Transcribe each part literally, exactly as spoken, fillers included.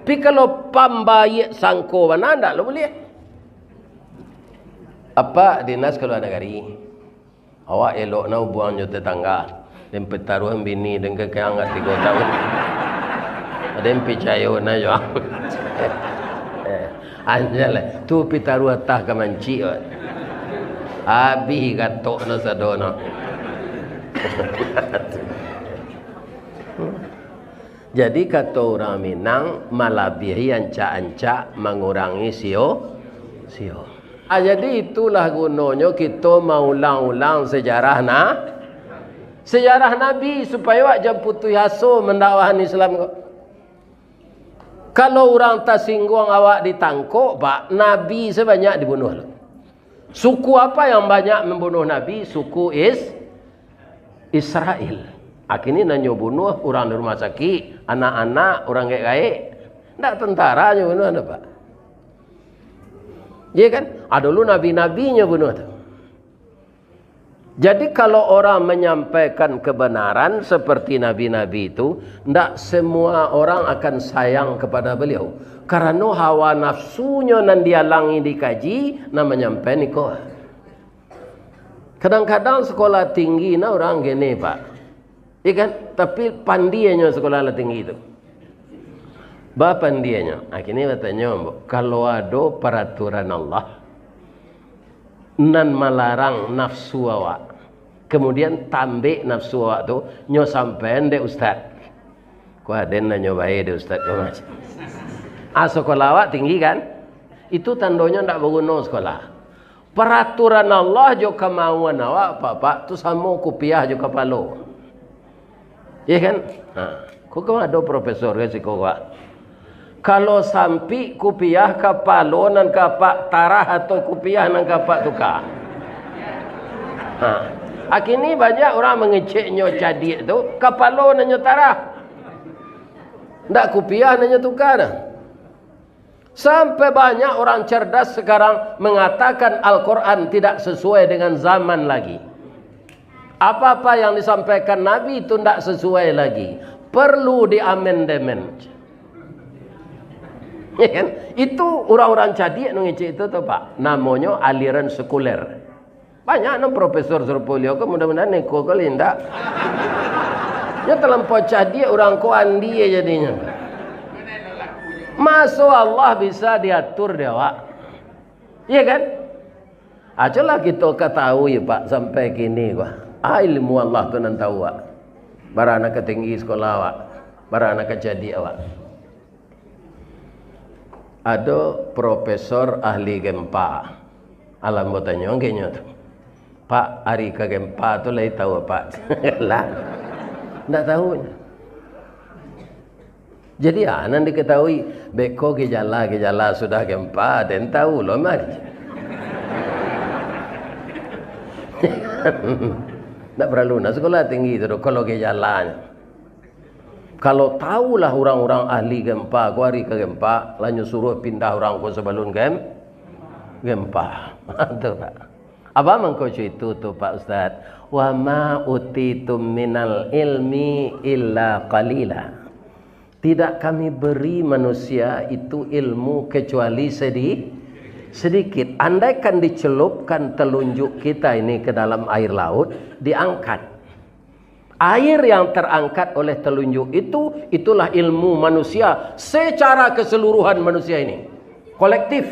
Tapi kalau pambaiak sangko bana, ndak lo buliah. Apak dinas ka lua nagari, awak elok na hubuang jo tetangga, den pitaruah bini den ka kiang tigo taun. Den picayo na jo. Eh, anjal lah. Tu pitaruah tah ka mancik, wak. Abih gatok no sado no. Jadi, kato urang Minang, malabiahi ancak-ancak, mangurangi sio-sio. Ah, jadi, itulah gunonyo kito maulang-ulang sejarah na-, sejarah Nabi, supayo awak jan putuih aso mandakwahan Islam ko. Kalau urang tasingguang, awak ditangkok, Pak, Nabi sabanyak dibunuah lo. Suku apa yang banyak mambunuah Nabi? Suku Is-, Israel. Akhirnyo nan nyo bunuah urang di rumah sakik, anak-anak, urang gaek-gaek. Ndak tentara nyo bunuah, ndak, Pak? Iya kan? Ado lu nabi-nabi nyo bunuah tu. Jadi, kalau orang manyampaikan kebenaran seperti nabi-nabi itu, ndak semua orang akan sayang kepada beliau. Karano hawa nafsunyo nan dialangi dikaji, nan manyampai niko. Kadang-kadang sekolah tinggi na urang kene, Pak. Iya kan? Tapi pandianyo sekolah lah tinggi tu. Bapandianyo. Akhirnyo batanyo, kalau ado paraturan Allah nan malarang nafsu awak, kemudian tambek nafsu awak tu, nyo sampaian dek ustaz. Ko aden nan nyo bae dek ustaz ko, Mas. Ah, sekolah awak tinggi kan? Itu tandonyo ndak baguno sekolah. Paraturan Allah jo kamauan awak, Pak, Pak, tu samo kupiah jo kapalo. Iya kan? Ha. Ko kan ado profesor ka siko, Pak. Kalau sampik kupiah, kapalo nan ka Apak tarah atau kupiah nan ka Apak tuka? Ha. Akhirnyo banyak urang mangeceknyo cadiak tu, kapalo nan nyo tarah. Ndak kupiah nan nyo tuka doh. Sampai banyak orang cerdas sekarang mengatakan Al-Quran tidak sesuai dengan zaman lagi. Apa-apa yang disampaikan Nabi itu ndak sesuai lagi. Perlu diamendemen. Ya kan? Itu urang-urang cadiak nan ngecek itu tu, Pak. Namonyo aliran sekuler. Banyak nan profesor sarupo baliau ko, mudah-mudahan neko kali indak. Nyo talampau cadiak urang ko, andi jadinyo. Maso Allah bisa diatur dek awak. Iya kan? Acolah kito katahui, Pak, sampai kini ko. Ah, ilmu Allah tu nan tahu, Pak. Bara nan ka tinggi sekolah awak, bara nan ka cadiak awak. Ado profesor ahli gempa. Alah ambo tanyo angkenyo tu, "Pak, ari ka gempa tu lai tahu, Pak?" Lah, ndak tahu. Jadi, ah, nan diketahui, beko gejala-gejala sudah gempa, den tahu lo mah. Ndak paralu nak sekolah tinggi tu doh, kalau gejalanyo. Kalau tahulah urang-urang ahli gempa, ko ari ka gempa, lah nyo suruah pindah urang ko sabalun gem-, gempa. Tu, Pak. Apa mangko cuitu tu, Pak Ustaz? "Wa ma utitum minal ilmi illa qalila." Tidak Kami beri manusia itu ilmu kecuali sedi-, sedikit. Andaikan dicelupkan telunjuk kita ini ke dalam air laut, diangkat. Air yang terangkat oleh telunjuk itu, itulah ilmu manusia secara keseluruhan manusia ini. Kolektif.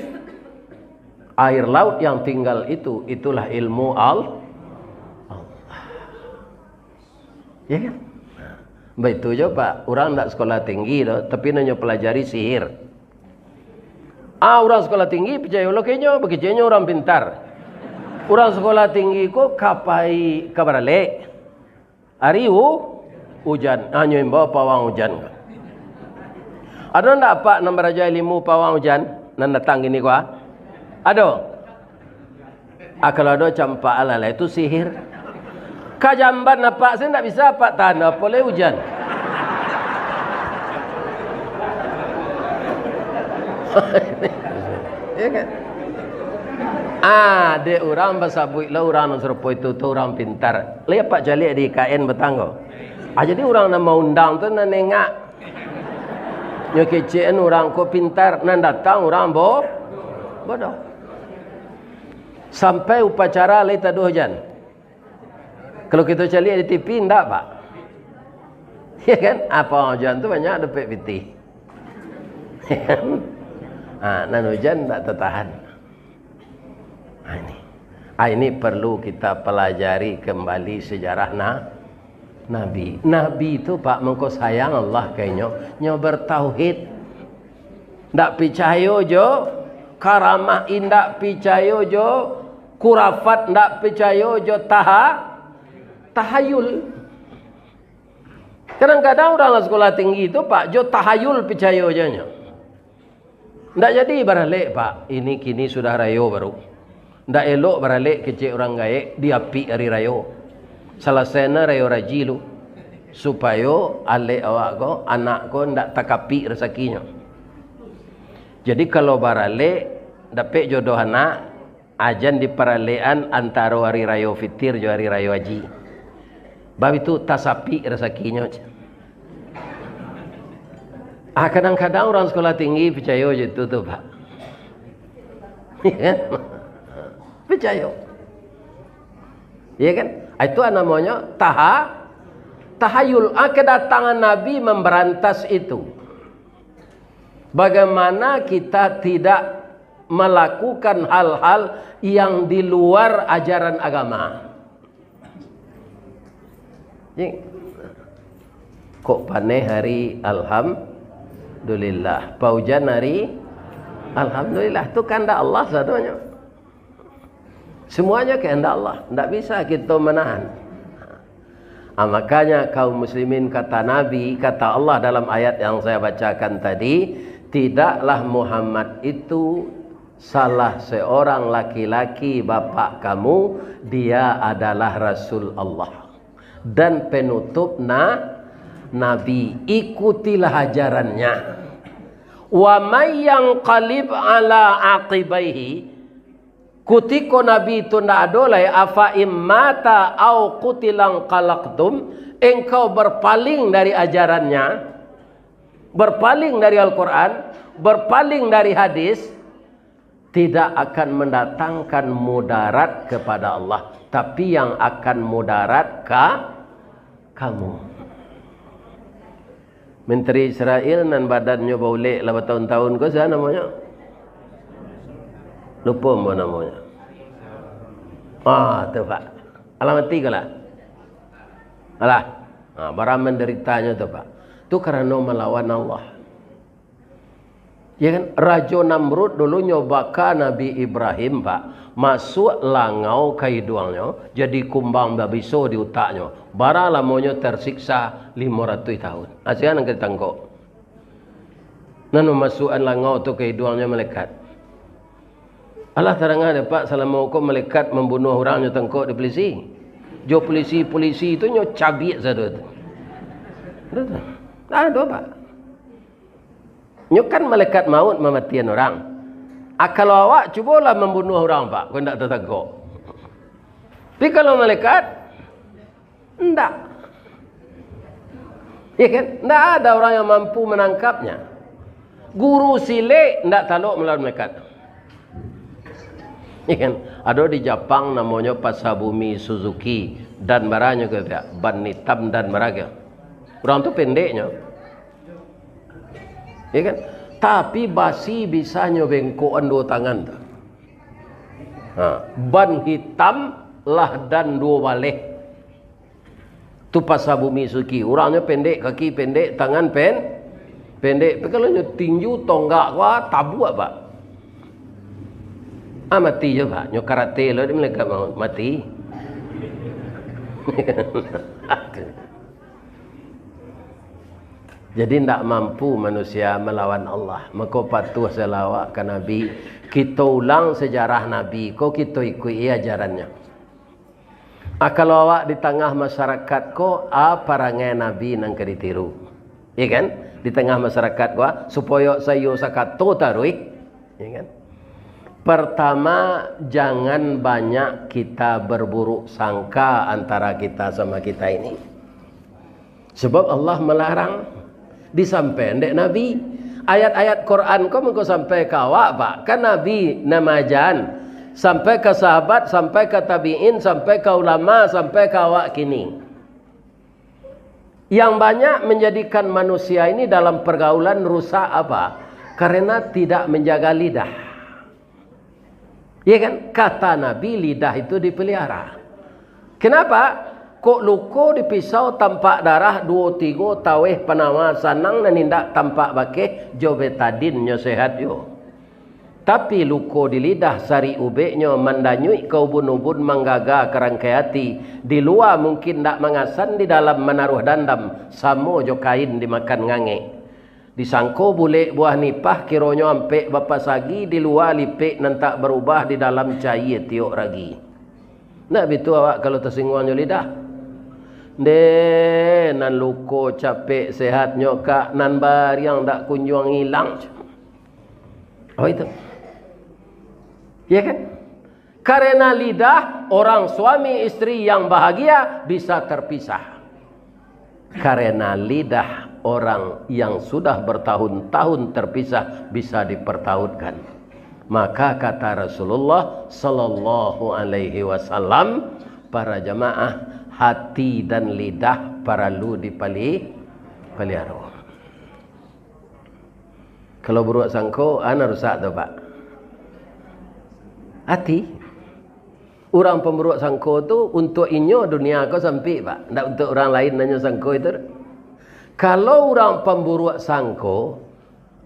Air laut yang tinggal itu, itulah ilmu Al-, Allah. Ya kan? Baitu jo, Pak. Urang ndak sekolah tinggi doh, tapi nan nyo pelajari sihir. Ah, urang sekolah tinggi, picayo lo kenyo, bakeceknyo urang pintar. Urang sekolah tinggi ko ka pai ka baralek. Ari u-, ujan, hanyo imbau pawang ujan. Ado ndak Apak nan baraja ilimu pawang ujan, nan datang kini ko, ah? Ado? Ah, kalau ado, campak alah lah, itu sihir. Ka jamban Apak se ndak bisa Apak tahan, apo lai ujan. Ya kan? Ah, dek urang basabuik lah urang nan sarupo itu tu urang pintar. Lai Apak caliak di I K N batang ko. Ah, jadi urang nan maundang tu nan nengak. Nyo kecekan urang ko pintar, nan datang urang bo-, bodoh. Sampai upacara lai taduah jan. Kalau kito caliak di T V, ndak, Pak? Ya kan? Apa jan tu banyak dapek pitih. Ha, nan ujan ndak tatahan. Ha, ini. Ha, ini perlu kita pelajari kembali sejarah na-, Nabi. Nabi tu, Pak, mangko sayang Allah ka inyo, nyo bertauhid. Ndak picayo jo karamah, indak picayo jo kurafat, ndak picayo jo taha-, tahayul. Kadang-kadang urang lah sekolah tinggi tu, Pak, jo tahayul picayo jo nyo. Ndak jadi baralek, Pak. Ini kini sudah rayo baru. Ndak elok baralek kecek urang gaek di apik ari rayo. Salasai na rayo raji lu. Supayo alek awak ko, anak ko ndak takapik rasakinyo. Jadi kalau baralek, dapek jodoh anak, ajan diparalekan antaro ari rayo fitir jo ari rayo haji. Bab itu tasapik rasakinyo. Ah, kadang-kadang urang sekolah tinggi picayo je tu, tu, Pak. Ya kan? Picayo. Ya kan? Ah, itu namonyo taha-, tahayul. Ah, kedatangan Nabi memberantas itu. Bagaimana kita tidak melakukan hal-hal yang di luar ajaran agama? Jing. Kok paneh hari, alhamdulillah. Paujan hari, alhamdulillah. Tu kandak Allah sadonyo. Semuanya kehendak Allah. Ndak bisa kito menahan. Ah, makanya kaum muslimin, kata Nabi, kata Allah dalam ayat yang saya bacakan tadi, "Tidaklah Muhammad itu salah seorang laki-laki bapak kamu, dia adalah Rasul Allah dan penutup na-, Nabi. Ikutilah ajarannya. Wa may yanqalib ala aqibaihi," kutiko Nabi tu ndak ado lai, "afa immata au qutilang qalaktum," engkau berpaling dari ajarannya, berpaling dari Al-Quran, berpaling dari hadis, tidak akan mendatangkan mudarat kepada Allah, tapi yang akan mudarat ka kamu. Menteri Israel nan badannyo baulek lah batahun-tahun ko, sia namonyo? Lupo ambo namonyo. Ah, tu, Pak. Alah mati ko lah? Alah. Ah, bara manderitanyo tu, Pak. Tu karano malawan Allah. Ya kan? Rajo Namrud dulu nyo baka Nabi Ibrahim, Pak. Masuak langau ka iduangnyo, jadi kumbang babiso di utaknyo. Bara lamonyo tersiksa? Limo ratuih tahun. Asia nan ka ditangkok. Nan mamasuakan langau tu ka iduangnyo malaikat. Alah tarangah dek, Pak, salamo ko malaikat mambunuah urang nyo tangkok di polisi. Jo polisi-polisi tu nyo cabiak sado tu. Ado tu. Ado, Pak. Nyo kan malaikat maut mamatian urang. Ah, kalau awak, cubolah mambunuah urang, Pak, kok ndak tatangkok. Tapi kalau malaikat, ndak. Ya kan? Ndak ada orang yang mampu menangkapnya. Guru silek ndak talok malawan malaikat. Ya kan? Ado di Japang namonyo Pasabumi Suzuki, dan baranyo ke pihak, ban itam dan bara ke. Urang tu pendeknyo. Ya kan? Tapi basi bisanyo bengkokan duo tangan tu. Ha, ban hitam lah dan duo baleh. Tu Pasabumi Suzuki. Urangnyo pendek, kaki pendek, tangan pen-, pendek. Tapi kalau nyo tinju, tonggak ko, ah, tabuak, Pak. Ah, mati je, Pak. Nyo karate lo di malaikat maut. Mati. Jadi, ndak mampu manusia malawan Allah. Mako, patuah salawat ka Nabi. Kito ulang sejarah Nabi ko, kito ikuik ajarannyo. Ah, kalau awak di tangah masyarakat ko, ah, parangai Nabi nan ka ditiru. Ya kan? Di tangah masyarakat ko, ah, supayo saiyo sakato taruih. Ya kan? Pertama, jangan banyak kita berburuk sangka antara kita sama kita ini. Sebab Allah melarang, disampaikan dek Nabi. Ayat-ayat Quran ko mangko sampai ka awak, Pak. Kan Nabi nan maajan, sampai ka sahabat, sampai ka tabiin, sampai ka ulama, sampai ka awak kini. Yang banyak menjadikan manusia ini dalam pergaulan rusak apa? Karena tidak menjaga lidah. Ya kan? Kata Nabi, lidah itu dipelihara. Kenapa? Kok luko dipisau tampak darah, duo tigo taweh panawa, sanang nan indak tampak bakeh, jo betadin nyo sehat juo. Tapi luko di lidah, sarik ubeknyo mandanyuik ka ubun-ubun, manggaga ka rangkai ati. Di lua mungkin ndak mangasan, di dalam manaruah dandam, samo jo kain dimakan ngangek. Disangko bulek buah nipah, kironyo ampek bapasagi, di lua lipek nan tak barubah, di dalam cayie tiok ragi. Ndak bitu awak kalau tasingguang jo lidah? Ndeh, nan luko capek sehatnyo, Kak, nan bariang dak kunjuang ilang. Oh, itu. Ya kan? Karena lidah, orang suami istri yang bahagia bisa terpisah. Karena lidah, orang yang sudah bertahun-tahun terpisah bisa dipertautkan. Maka kata Rasulullah sallallahu alaihi wasallam, para jamaah, hati dan lidah paralu dipali-, paliaro. Kalau buruak sangko, ana rusak tu, Pak. Ati. Urang pamburuak sangko tu, untuak inyo dunia ko sampik, Pak. Ndak untuak urang lain nan nyo sangko itu. Kalau urang pamburuak sangko,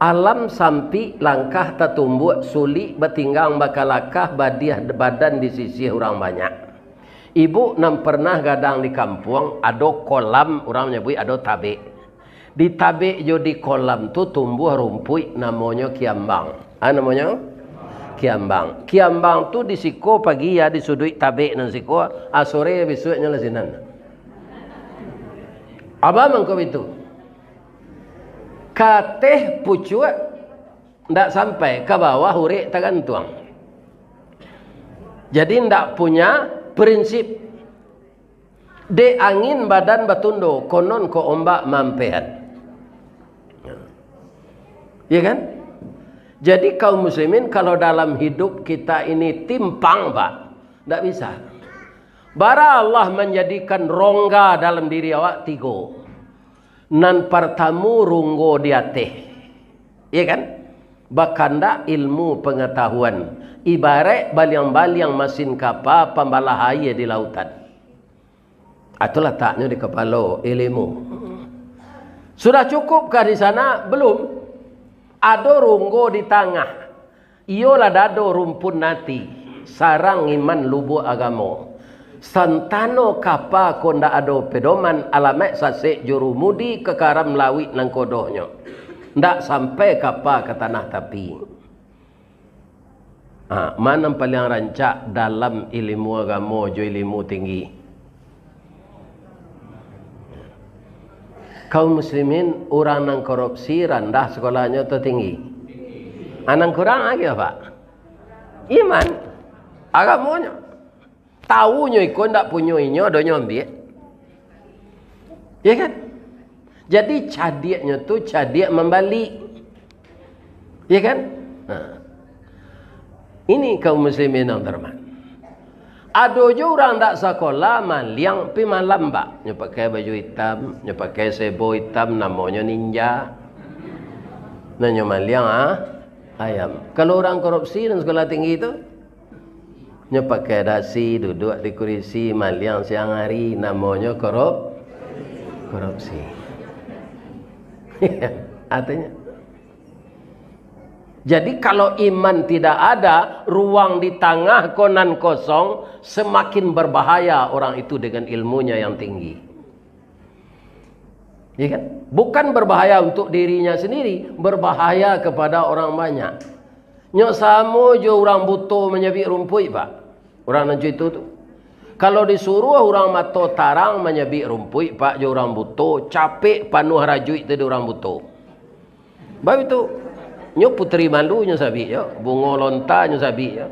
alam sampik, langkah tatumbuak, sulik batinggang bakalakah, badiah badan disisiah urang banyak. Ibuk nan pernah gadang di kampuang, ado kolam, urang manyabuik ado tabek. Di tabek jo di kolam tu tumbuah rumpuik, namonyo kiambang. Ah, namonyo? Kiambang. Kiambang tu di siko pagi, ya, di suduik tabek nan siko, ah, sore bisuaknyo lah sinan. Aba mangko bitu. Kateh pucuak, ndak sampai, ka bawah urek tagantuang. Jadi ndak punya prinsip. Dek angin badan batundo, konon ko ombak mampehan. Ya kan? Jadi kaum muslimin, kalau dalam hidup kita ini timpang, Pak, ndak bisa. Bara Allah manjadikan rongga dalam diri awak tigo. Nan partamo rongga di ateh. Ya kan? Bakandak ilmu pangatahuan. Ibaraik baliang-baliang masin kapa pambalah aia di lautan. Atau lataknyo di kapalo, ilimu. Sudah cukupkah di sana? Belum. Ado ronggo di tangah. Iyolah dado rumpun ati, sarang iman lubuak agamo. Santano kapa ko ndak ado pedoman, alamaik sasek jurumudi, kakaram lawik nan kodohnyo. Ndak sampai kapa ka tanah tapi. Ha, ma nan paliang rancak dalam ilimu agamo jo ilimu tinggi? Kaum muslimin, urang nan korupsi randah sakolahnyo atau tinggi? Ha, nan kurang lagi apa? Iman, agamonyo. Taunyo iko ndak punyo inyo, donyo ambiak. Ya kan? Jadi, cadiaknyo tu cadiak mambalik. Ya kan? Nah. Ini kaum muslimin yang terhormat. Ado jo urang ndak sakolah, maliang pi malam, Pak. Nyo pakai baju itam, nyo pakai sebo itam, namonyo ninja. Nah, nyo maliang, ah, ayam. Kalau urang korupsi nan sakolah tinggi tu, nyo pakai dasi, duduak di kurisi, maliang siang hari, namonyo korup-, korupsi. Artinya, jadi kalau iman tidak ada, ruang di tangah ko nan kosong, semakin berbahaya orang itu dengan ilmunya yang tinggi. Ya kan? Bukan berbahaya untuk dirinya sendiri, berbahaya kepada orang banyak. Nyo samo jo urang buto manyabik rumpuik, Pak. Urang nan cuito tu. Kalau disuruah urang mato tarang manyabik rumpuik, Pak, jo urang buto, capek panuah rajuik tu di urang buto. Baitu, nyo puteri malu nyo sabik yo, bungo lonta nyo sabik yo.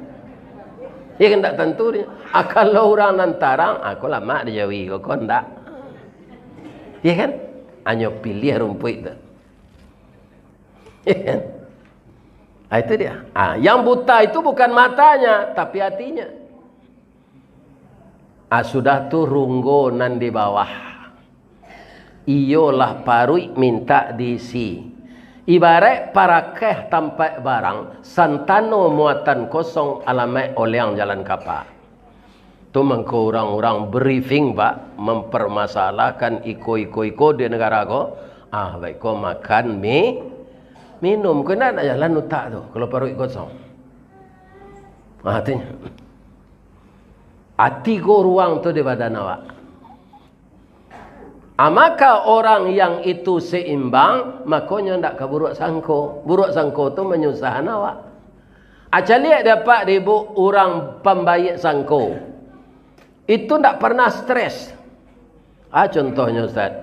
Ya kan, ndak tantu dia. Ah, kalau urang nan tarang, ah, ko lamak di jawi ko, ko ndak. Ya kan? Hanyo piliah rumpuik tu. Ah, itu dia. Ah, yang buta itu bukan matanya, tapi hatinya. Ah, sudah tu runggo nan di bawah. Iyolah paruik mintak diisi. Ibaraik parakeh tampaik barang, santano muatan kosong alamaik oleang jalan kapa. Tu mangko urang-urang briefing, Pak, mamparmasalahkan iko, iko, iko di nagara ko. Ah, baik ko makan mi-, minum. Ko indak nak jalan utak tu, kalau paruik kosong. Ah, artinyo, ah, tigo ruang tu di badan awak. Ah, maka orang yang itu seimbang, makonyo ndak ka buruak sangko. Buruak sangko tu manyusahan awak. Ah, caliak dapek di ibu urang pambayik sangko. Itu ndak pernah stres. Ah, contohnyo, Ustaz.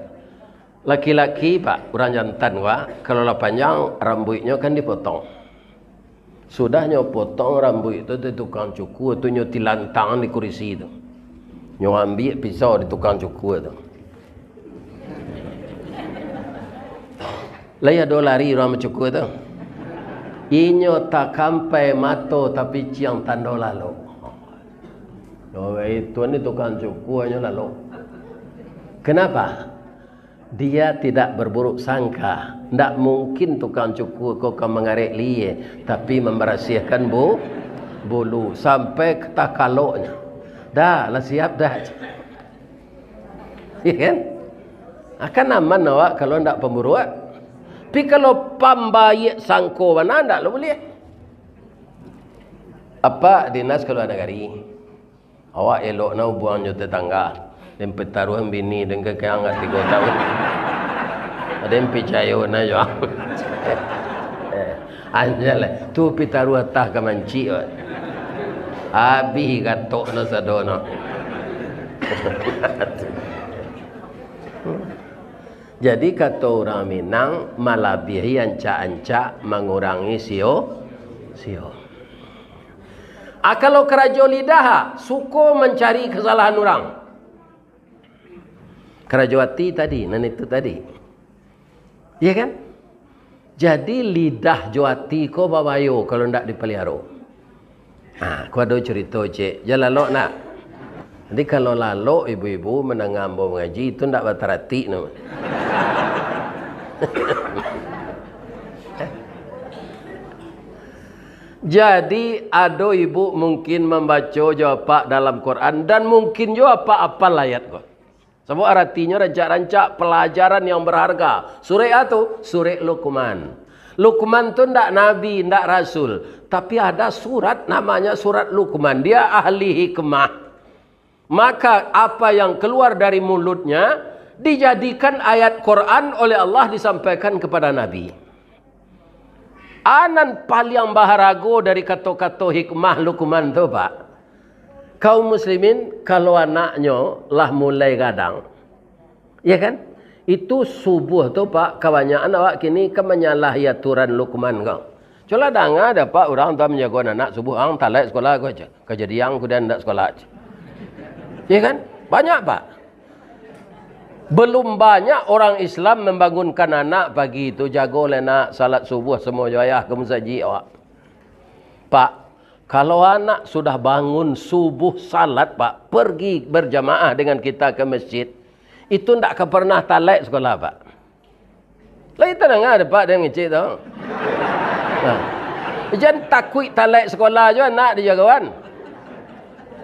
Laki-laki, Pak, urang jantan, Pak, kalau lah panjang, rambuiknyo kan dipotong. Sudah nyo potong rambuik tu, tu tukang cukur tu nyo tilantang di kurisi tu. Nyo ambiak pisau di tukang cukur tu. Lai ado lari urang bacukur tu. Inyo takampai mato tapiciang tando lalok. Yo, itu ni tukang cukur nyo lalok. Kenapa? Dia tidak berburuk sangka. Ndak mungkin tukang cukur ko ka mangarek lihia, tapi mambarasiahkan bu-, bulu sampai ka takaloknyo. Dah, lah siap dah. Iya kan? Akan aman awak kalau ndak pamburuak. Tapi kalau pambayik sangko bana, ndak lo buliah. Apak dinas ka lua nagari. Awak elok na hubuang jo tetangga. Den pitaruah bini den ka kiang ka tigo taun. Ado nan picayo na jo. Eh, anjal, tu pitaruah tah ka mancik, wak. Abih gatok no sado no. Jadi, kato urang Minang, malabiahi ancak-ancak, mangurangi sio-sio. Ah, kalau karajo lidah, ah, suko mancari kasalahan urang. Karajo ati tadi, nan itu tadi. Iya kan? Jadi, lidah jo ati ko babayo kalau ndak dipaliaro. Ha, ko ado curito, Cek. Jan lalok nak. Jadi, kalau lalok ibu-ibu mandanga ambo mangaji, itu ndak bataratik namonyo. Jadi, ado ibu mungkin mambaco jo apak dalam Quran, dan mungkin jo apak apal ayat ko. Sabab aratinyo rancak-rancak palajaran yang barharga. Surek a tu? Surek Luqman. Luqman tu ndak nabi, ndak rasul. Tapi ada surat namanya surat Luqman. Dia ahli hikmah. Maka apa yang keluar dari mulutnya dijadikan ayat Quran oleh Allah disampaikan kepada Nabi. A nan paliang baharago dari kato-kato hikmah Luqman tu, Pak. Kaum muslimin, kalau anaknyo lah mulai gadang, ya kan? Itu subuh tu, Pak, kabanyakan awak kini kan manyalahi aturan Luqman ko. Cubolah danga dapek urang tu manjago anak subuh, ang talek sekolah ko, cek. Kajadian kudian ndak sekolah, cek. Ya kan? Banyak, Pak. Belum banyak orang Islam membangunkan anak pagi tu, "Jago lai nak, salat subuh samo jo ayah ka musajik awak." Pak, kalau anak sudah bangun subuh salat, Pak, pergi berjamaah dengan kita ke masjid, itu ndak akan pernah talek sekolah, Pak. Lai tadanga dapek den ngecek tu. Nah. Jan takuik talek sekolah jo anak dijagoan.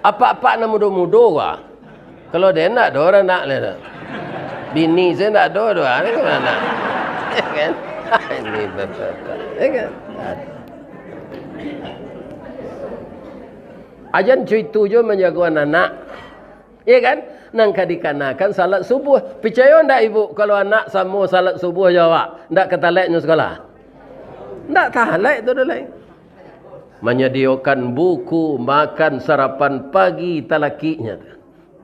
Apak-apak nan mudo-mudo ko. Kalau den ndak ado urang anak lai tu. Bini se ndak ado tu, ah, ni ka ma anak? Ya kan? Ini bapak-bapak. Ya kan? Ajan cuitu jo manjagoan anak. Iya kan? Nan ka dikanakan salat subuh. Picayo ndak ibu, kalau anak samo salat subuh jo awak, ndak ka taleknyo sekolah? Ndak talek tu doh lai. Manyadiokan buku, makan sarapan pagi talakiknyo tu.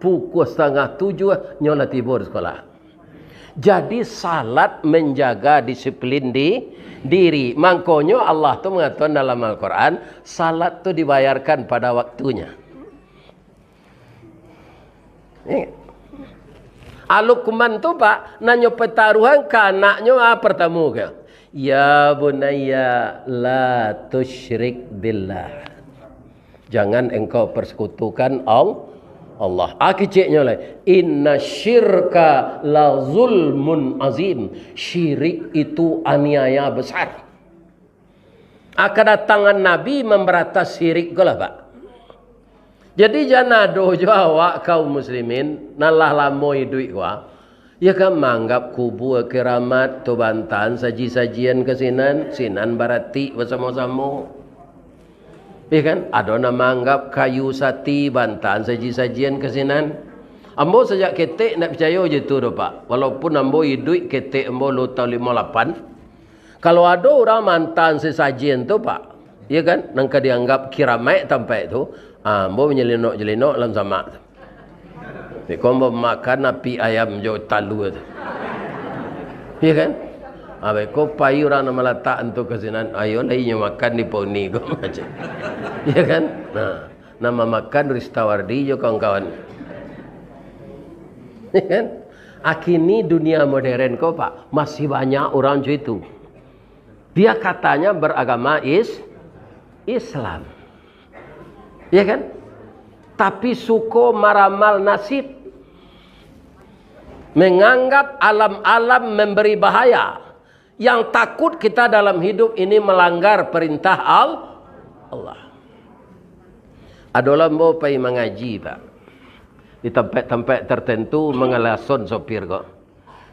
Pukua satangah tujuah, nyo lah tibo di sekolah. Jadi, salat manjaga disiplin di diri. Mangkonyo Allah tu mangatokan dalam Al-Quran, salat tu dibayarkan pada waktunya. Ingat. Ah, Lukman tu, Pak, nan nyo pataruahan ka anaknyo, ah, partamo ka. "Ya bunayya, la tusyrik billah." Jangan engkau persekutukan Al-, Allah. Ah, keceknyo lai. "Inna syirka la zulmun azim." Syirik itu aniaya besar. Ah, kadatangan Nabi mambarantas syirik ko lah, Pak. Jadi, jan ado jo awak kaum muslimin, nan lah lamo iduik ko, ah, ya kan, manganggap kubua keramat tu bantahan saji-sajian ka sinan, sinan baratik basamo-samo. Ya kan? Ado nan manganggap kayu sati bantahan saji-sajian ka sinan. Ambo sajak ketek ndak picayo jo itu doh, Pak. Walaupun ambo iduik ketek ambo lo taun limo lapan, kalau ado urang mantahan sasajian tu, Pak, ya kan, nan ka dianggap kiramaik tampek tu, ah, ambo manyelinok-jelinok lam samak tu. Beko ambo makan api ayam jo talua tu. Ya kan? Ah, beko pai urang nan malatak tu ka sinan, ayo lah inyo makan di Poni ko macam. Ya kan? Nah, nan mamakan Ristawardi jo kawan-kawan. Ya kan? Akini dunia modern ko, Pak, masih banyak urang jo itu. Dia katanya beragama is-, Islam. Ya kan? Tapi suko maramal nasib. Menganggap alam-alam memberi bahaya. Yang takut kita dalam hidup ini melanggar perintah Al-, Allah. Adolah ambo pai mangaji, Pak. Di tampek-tampek tertentu mangalason sopir ko.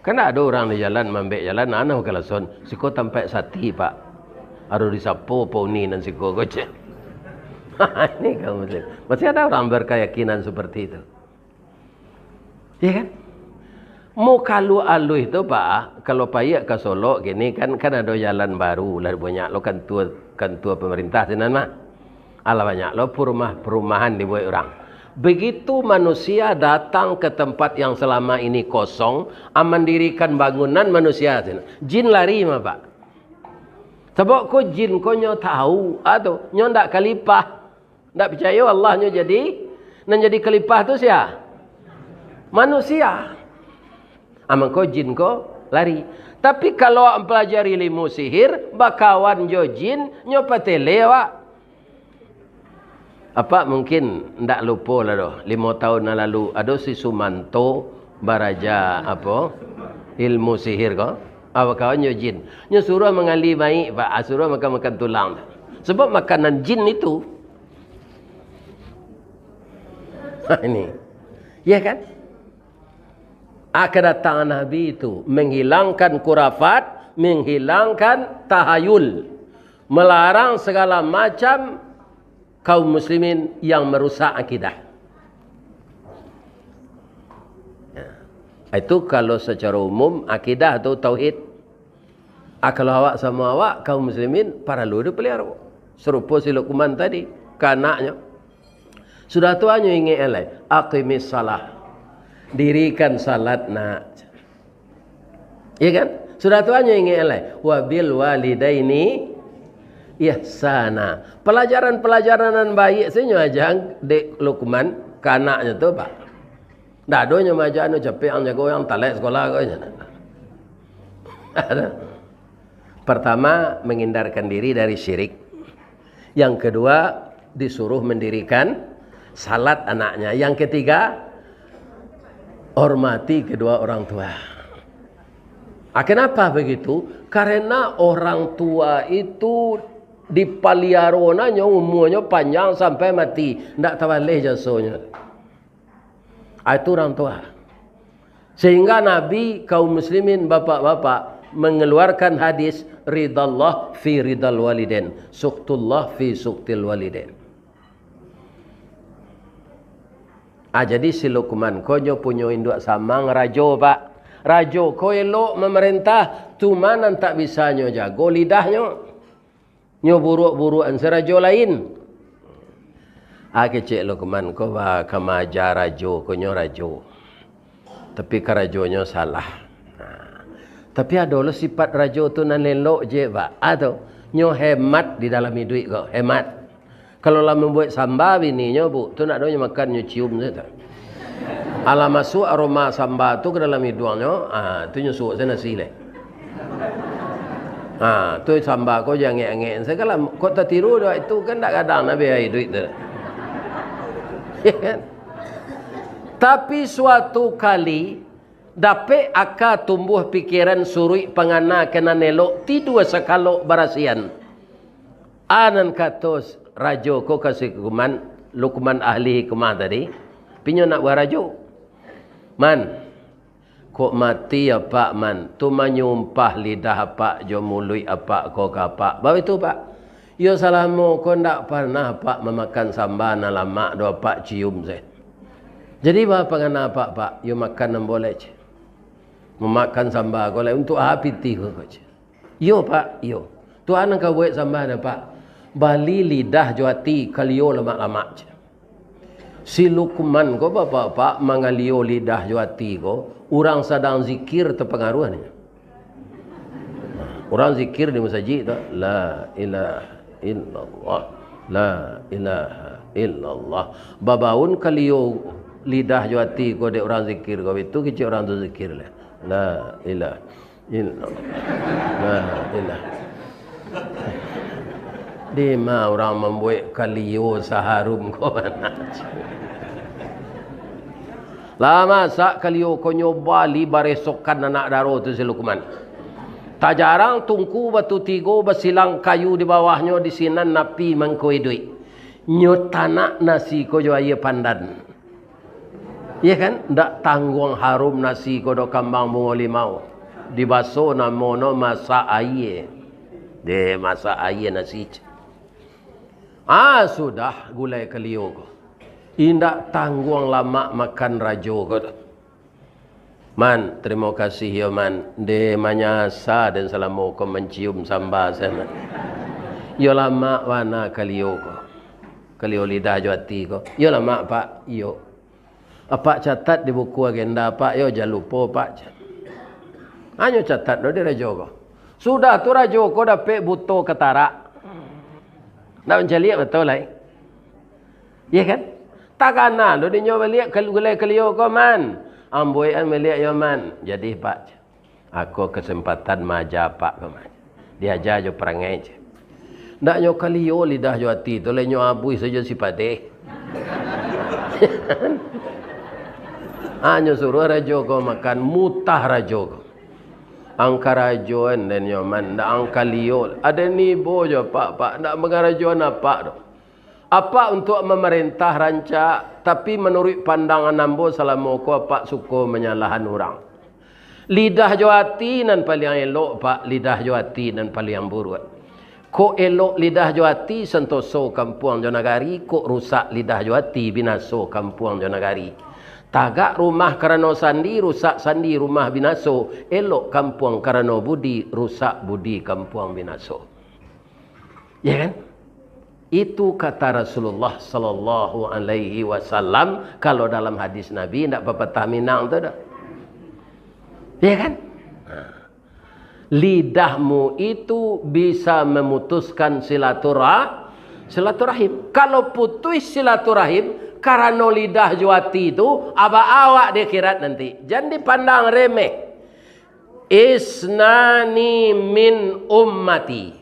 Kan ado urang di jalan, mambek jalan, nah, nah, mangalason. Siko tampek sati, Pak. Harus disapo Poni nan siko ko, cek. Ini kaum muslim. Masih ada orang berkeyakinan seperti itu. Ya kan? Mau kalu aluih tu, Pak, kalau paiak ka Solok kini kan, kan ado jalan baru, lah banyak lo kantua, kantua pemerintah sinan mah. Alah banyak lo perumah-, perumahan dibuek urang. Begitu manusia datang ke tempat yang selama ini kosong, ah, mandirikan bangunan manusia sinan. Jin lari mah, Pak. Sabab ko jin ko nyo tahu, ah, tu, nyo ndak kalipah. Ndak picayo Allah nyo jadi, nan jadi kalipah tu sia? Manusia. Ah, mangko jin ko lari. Tapi kalau awak mempelajari ilmu sihir, bakawan jo jin, nyo patele awak. Apak mungkin ndak lupo lah doh, limo taun nan lalu, ado si Sumanto baraja apo, ilmu sihir ko, ah, bakawan jo jin. Nyo suruah mangali maik, Pak, ah, suruah makan-makan tulang. Sebab makanan jin itu. Ini. Ya kan? Ah, kedatangan Nabi itu menghilangkan kurafat, menghilangkan tahayul, melarang segala macam kaum muslimin yang merusak akidah. Ya. Itu kalau secara umum akidah atau tauhid. Ah, kalau awak samo awak, kaum muslimin, paralu dipelihara. Sarupo si Luqman tadi, ka anaknyo. Sudah tu anyo ingek lai, "Aqimis salah." Dirikan salat, nak. Iya kan? Sudah tu anyo ingek lai, "Wa bil walidaini ihsana." Pelajaran-pelajaran nan baik sajo nyo aja dek Luqman, ka anaknyo tu, Pak. Ndak ado nyo maaja anu capek ang jago, ang talek sekolah ko, nyo. Pertama, menghindarkan diri dari syirik. Yang kedua, disuruh mendirikan salat anaknya. Yang ketiga, hormati kedua orang tua. Ah, kenapa begitu? Karena orang tua itu dipaliaro nyo, umurnyo panjang sampai mati, ndak tabaleh jasonyo. Ah, itu orang tua. Sehingga Nabi, kaum muslimin, bapak-bapak, mengeluarkan hadis, "Ridallah fi ridal waliden, suktullah fi suktil waliden." Ah, jadi si Luqman ko nyo punyo induak samang rajo, Pak. Rajo ko elok mamarentah, cuma nan tak bisa nyo jago lidahnyo. Nyo buruak-buruakan si rajo lain. Ah, kecek Luqman ko, ba, ka maaja rajo ko, nyo rajo. Tapi karajonyo salah. Nah, tapi ado lo sifat rajo tu nan elok je, Pak. Ah, tu. Nyo hemat di dalam iduik ko, hemat. Kalau lah mambuek samba bininyo, Bu, tu ndak ado nyo makan, nyo cium sajo tu. Alah masuak aroma samba tu ka dalam iduangnyo, ah, tu nyo suok sajo nasi lai. Ha, tu samba ko jangek-angek. Sagalo, kok tatiru dek itu kan dak gadang nabi ai duit tu. Ya kan? Tapi suatu kali, dapek aka tumbuah pikiran suruik pangana ka nan elok, tidua sakalok barasian. A nan kato rajo ko ka si Lukman, Lukman ahli hikmah tadi, pinyo nak buah rajo. Man, kok mati apak, Man, tu manyumpah lidah apak jo muluik apak ko ka apak. Baitu, Pak. Yo salamo ko ndak panah apak mamakan samba nan lamak do apak cium se. Jadi, baa pangana apak, Pak? Yo makan ambo lai, ceh. Mamakan samba ko lai, untuak a pitih ko, ceh. Iyo, Pak, iyo. Tu a nan ka buek samba dek apak. Bali lidah jo ati, kalio lamak-lamak, ceh. Si Lukman ko, bapak-bapak, mangalio lidah jo ati ko, urang sadang zikir tapangaruah nyo. Urang zikir di masajik tu, "La ilaha illallah, la ilaha illallah." Babaun kalio lidah jo ati ko dek urang zikir ko, itu kecek urang tu zikir lah. "La ilaha illallah, la ilaha." Dima urang mambuek kalio saharum ko bana. Lah masak kalio ko nyo bali baresokan anak daro tu si Lukman. Tajarang tungku batu tigo, basilang kayu di bawahnyo, di sinan api mangko iduik. Nyo tanak nasi ko jo aia pandan. Iya kan? Ndak tangguang harum nasi ko do kambang bungo limau. Dibaso namo no masak aia. Deh, masak aia nasi. Ah, sudah gulai kalio ko. Indak tangguang lamak makan rajo ko tu. Man, tarimo kasih yo, Man. Deh, manyasa den salamo ko mancium samba sanak. Yo lamak bana kalio ko. Kalio lidah jo ati ko. Yo lamak, Pak. Iyo. Apak catat di buku agenda apak yo, jan lupo, Pak. Hanyo catat do di rajo ko. Sudah tu rajo ko dapek buto katarak. Ndak mancaliak mato lai. Iya kan? Takana do dinyo baliak kal-, gulai kalio ko, Man. Ambo an baliak yo, Man. Jadi, Pak. Ako kasempatan maaja apak ko, Man. Diaja jo parangai, ceh. Ndak nyo kalio lidah jo ati tu, lai nyo abuih sajo si padeh. Hanyo suruah rajo ko makan, mutah rajo ko. Angka rajoan den nyo, Man, ndak angka lio. Aden ibo jo apak, Pak, ndak mangarajoan apak doh. Apak untuak mamarentah rancak, tapi manuruik pandangan ambo, salamo ko apak suko manyalahan urang. Lidah jo ati nan paliang elok, Pak, lidah jo ati nan paliang buruak. Kok elok lidah jo ati, santoso kampuang jo nagari, kok rusak lidah jo ati, binaso kampuang jo nagari. Tagak rumah karano sandi, rusak sandi rumah binaso, elok kampuang karano budi, rusak budi kampuang binaso. Ya kan? Itu kata Rasulullah sallallahu alaihi wasallam, kalau dalam hadis Nabi, ndak papatah Minang tu dah. Ya kan? Nah. Lidahmu itu bisa memutuskan silaturah-, silaturahim. Kalau putus silaturahim karano lidah jo ati tu, abak awak di akhirat nanti. Jan dipandang remeh. Isnani min ummati.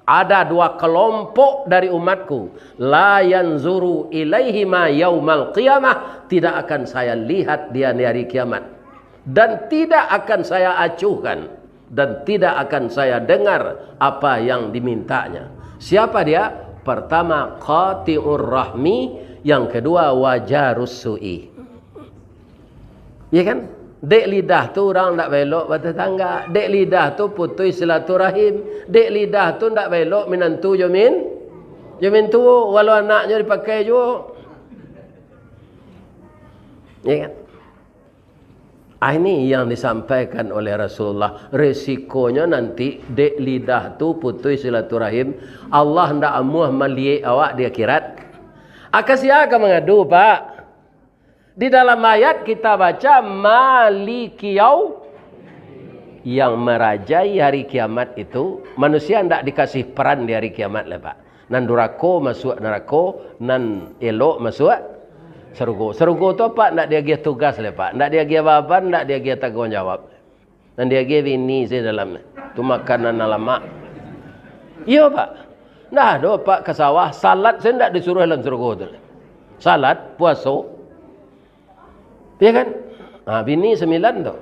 Ada dua kelompok dari umatku. La yanzuru ilaihima yaumal qiyamah. Tidak akan saya lihat dia di hari kiamat. Dan tidak akan saya acuhkan. Dan tidak akan saya dengar apa yang dimintanya. Siapa dia? Pertama, qati'ur rahmi. Yang kedua, wajarus su'i. Ya kan? Dek lidah tu urang ndak baelok batatangga. Dek lidah tu putuih silaturahim. Dek lidah tu ndak baelok minantu jo min-, jo mintuo. Walau anaknyo dipakai juo. Ya kan? Ah, ini yang disampaikan oleh Rasulullah. Resikonyo nanti dek lidah tu putuih silaturahim. Allah ndak amuah maliek awak di akhirat. Aka sia ka mangadu, Pak? Di dalam ayat kita baca, "Maliki yau-," yang marajai hari kiamat itu, manusia ndak dikasih peran di hari kiamat lai, Pak. Nan durako masuak narako, nan elok masuak sarugo. Sarugo tu, Pak, ndak diagiah tugas lai, Pak. Ndak diagiah baban, ndak diagiah tangguang jawab. Nan diagiah bini se dalam tu, makanan nan lamak. Iyo, Pak. Ndak ado, Pak, ka sawah, salat sajo ndak disuruah dalam surugo tu. Salat, puaso. Iyo kan? Ha, bini sambilan tu.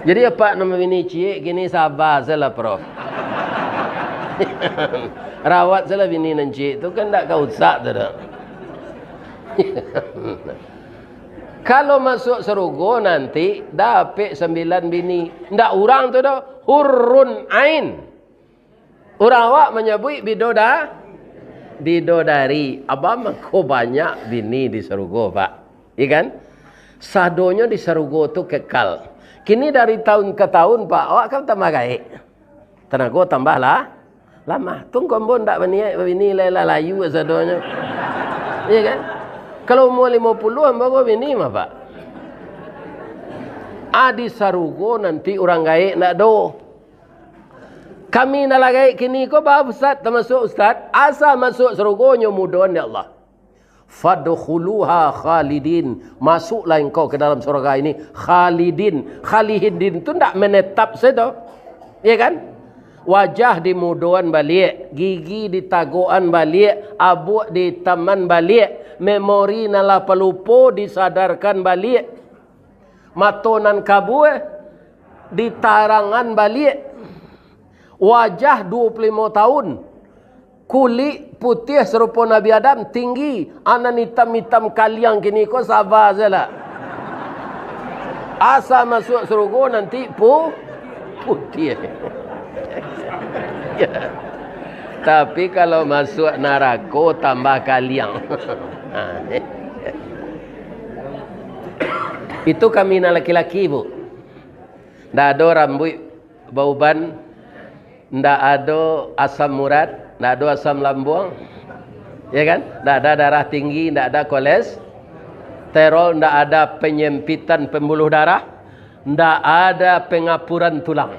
Jadi, Apak nan babini ciek kini saba sajolah, Prof. Rawat sajolah bini nan ciek tu, kan ndak ka usak tu doh. Kalau masuak sarugo nanti dapek sambilan bini. Ndak urang tu doh, hurrun ain. Urang awak manyabuik bidoda-, bidodari. Abah mangko banyak bini di sarugo, Pak. Iya kan? Sadonyo di sarugo tu kekal. Kini dari tahun ka tahun, Pak, awak kan tambah gaek. Tanago tambah lah, lamah. Tu ngko ambo ndak baniaik babini lai lah, layu sadonyo. Iya kan? Kalau umua limo puluah ambo babini mah, Pak. A, di sarugo nanti urang gaek ndak do. Kami nan lah gaek kini ko, ba ustaz, tamasuak ustaz, asa masuak sarugo nyo mudoan dek Allah. Fadkhuluha khalidin. Masuklah engkau ke dalam surga ini khalidin. Khalidin tu ndak menetap sajo. Ya kan? Wajah dimudoan baliak, gigi ditagokan baliak, abuak diitaman baliak, memori nan lah palupo disadarkan baliak. Mato nan kabua ditarangan baliak. Wajah duo puluah limo tahun. Kulik putiah sarupo Nabi Adam, tinggi. A nan itam-itam kaliang kini ko saba sajolah. Asa masuak sarugo nanti pu-, putiah. Tapi kalau masuak narako tambah kaliang. Ha, eh. Itu kami nan laki-laki, Bu. Ndak ado rambuik bauban, ndak ado asam urat, ndak ado asam lambung. Ya kan? Ndak ada darah tinggi, ndak ada kolesterol, ndak ada penyempitan pembuluh darah, ndak ada pengapuran tulang.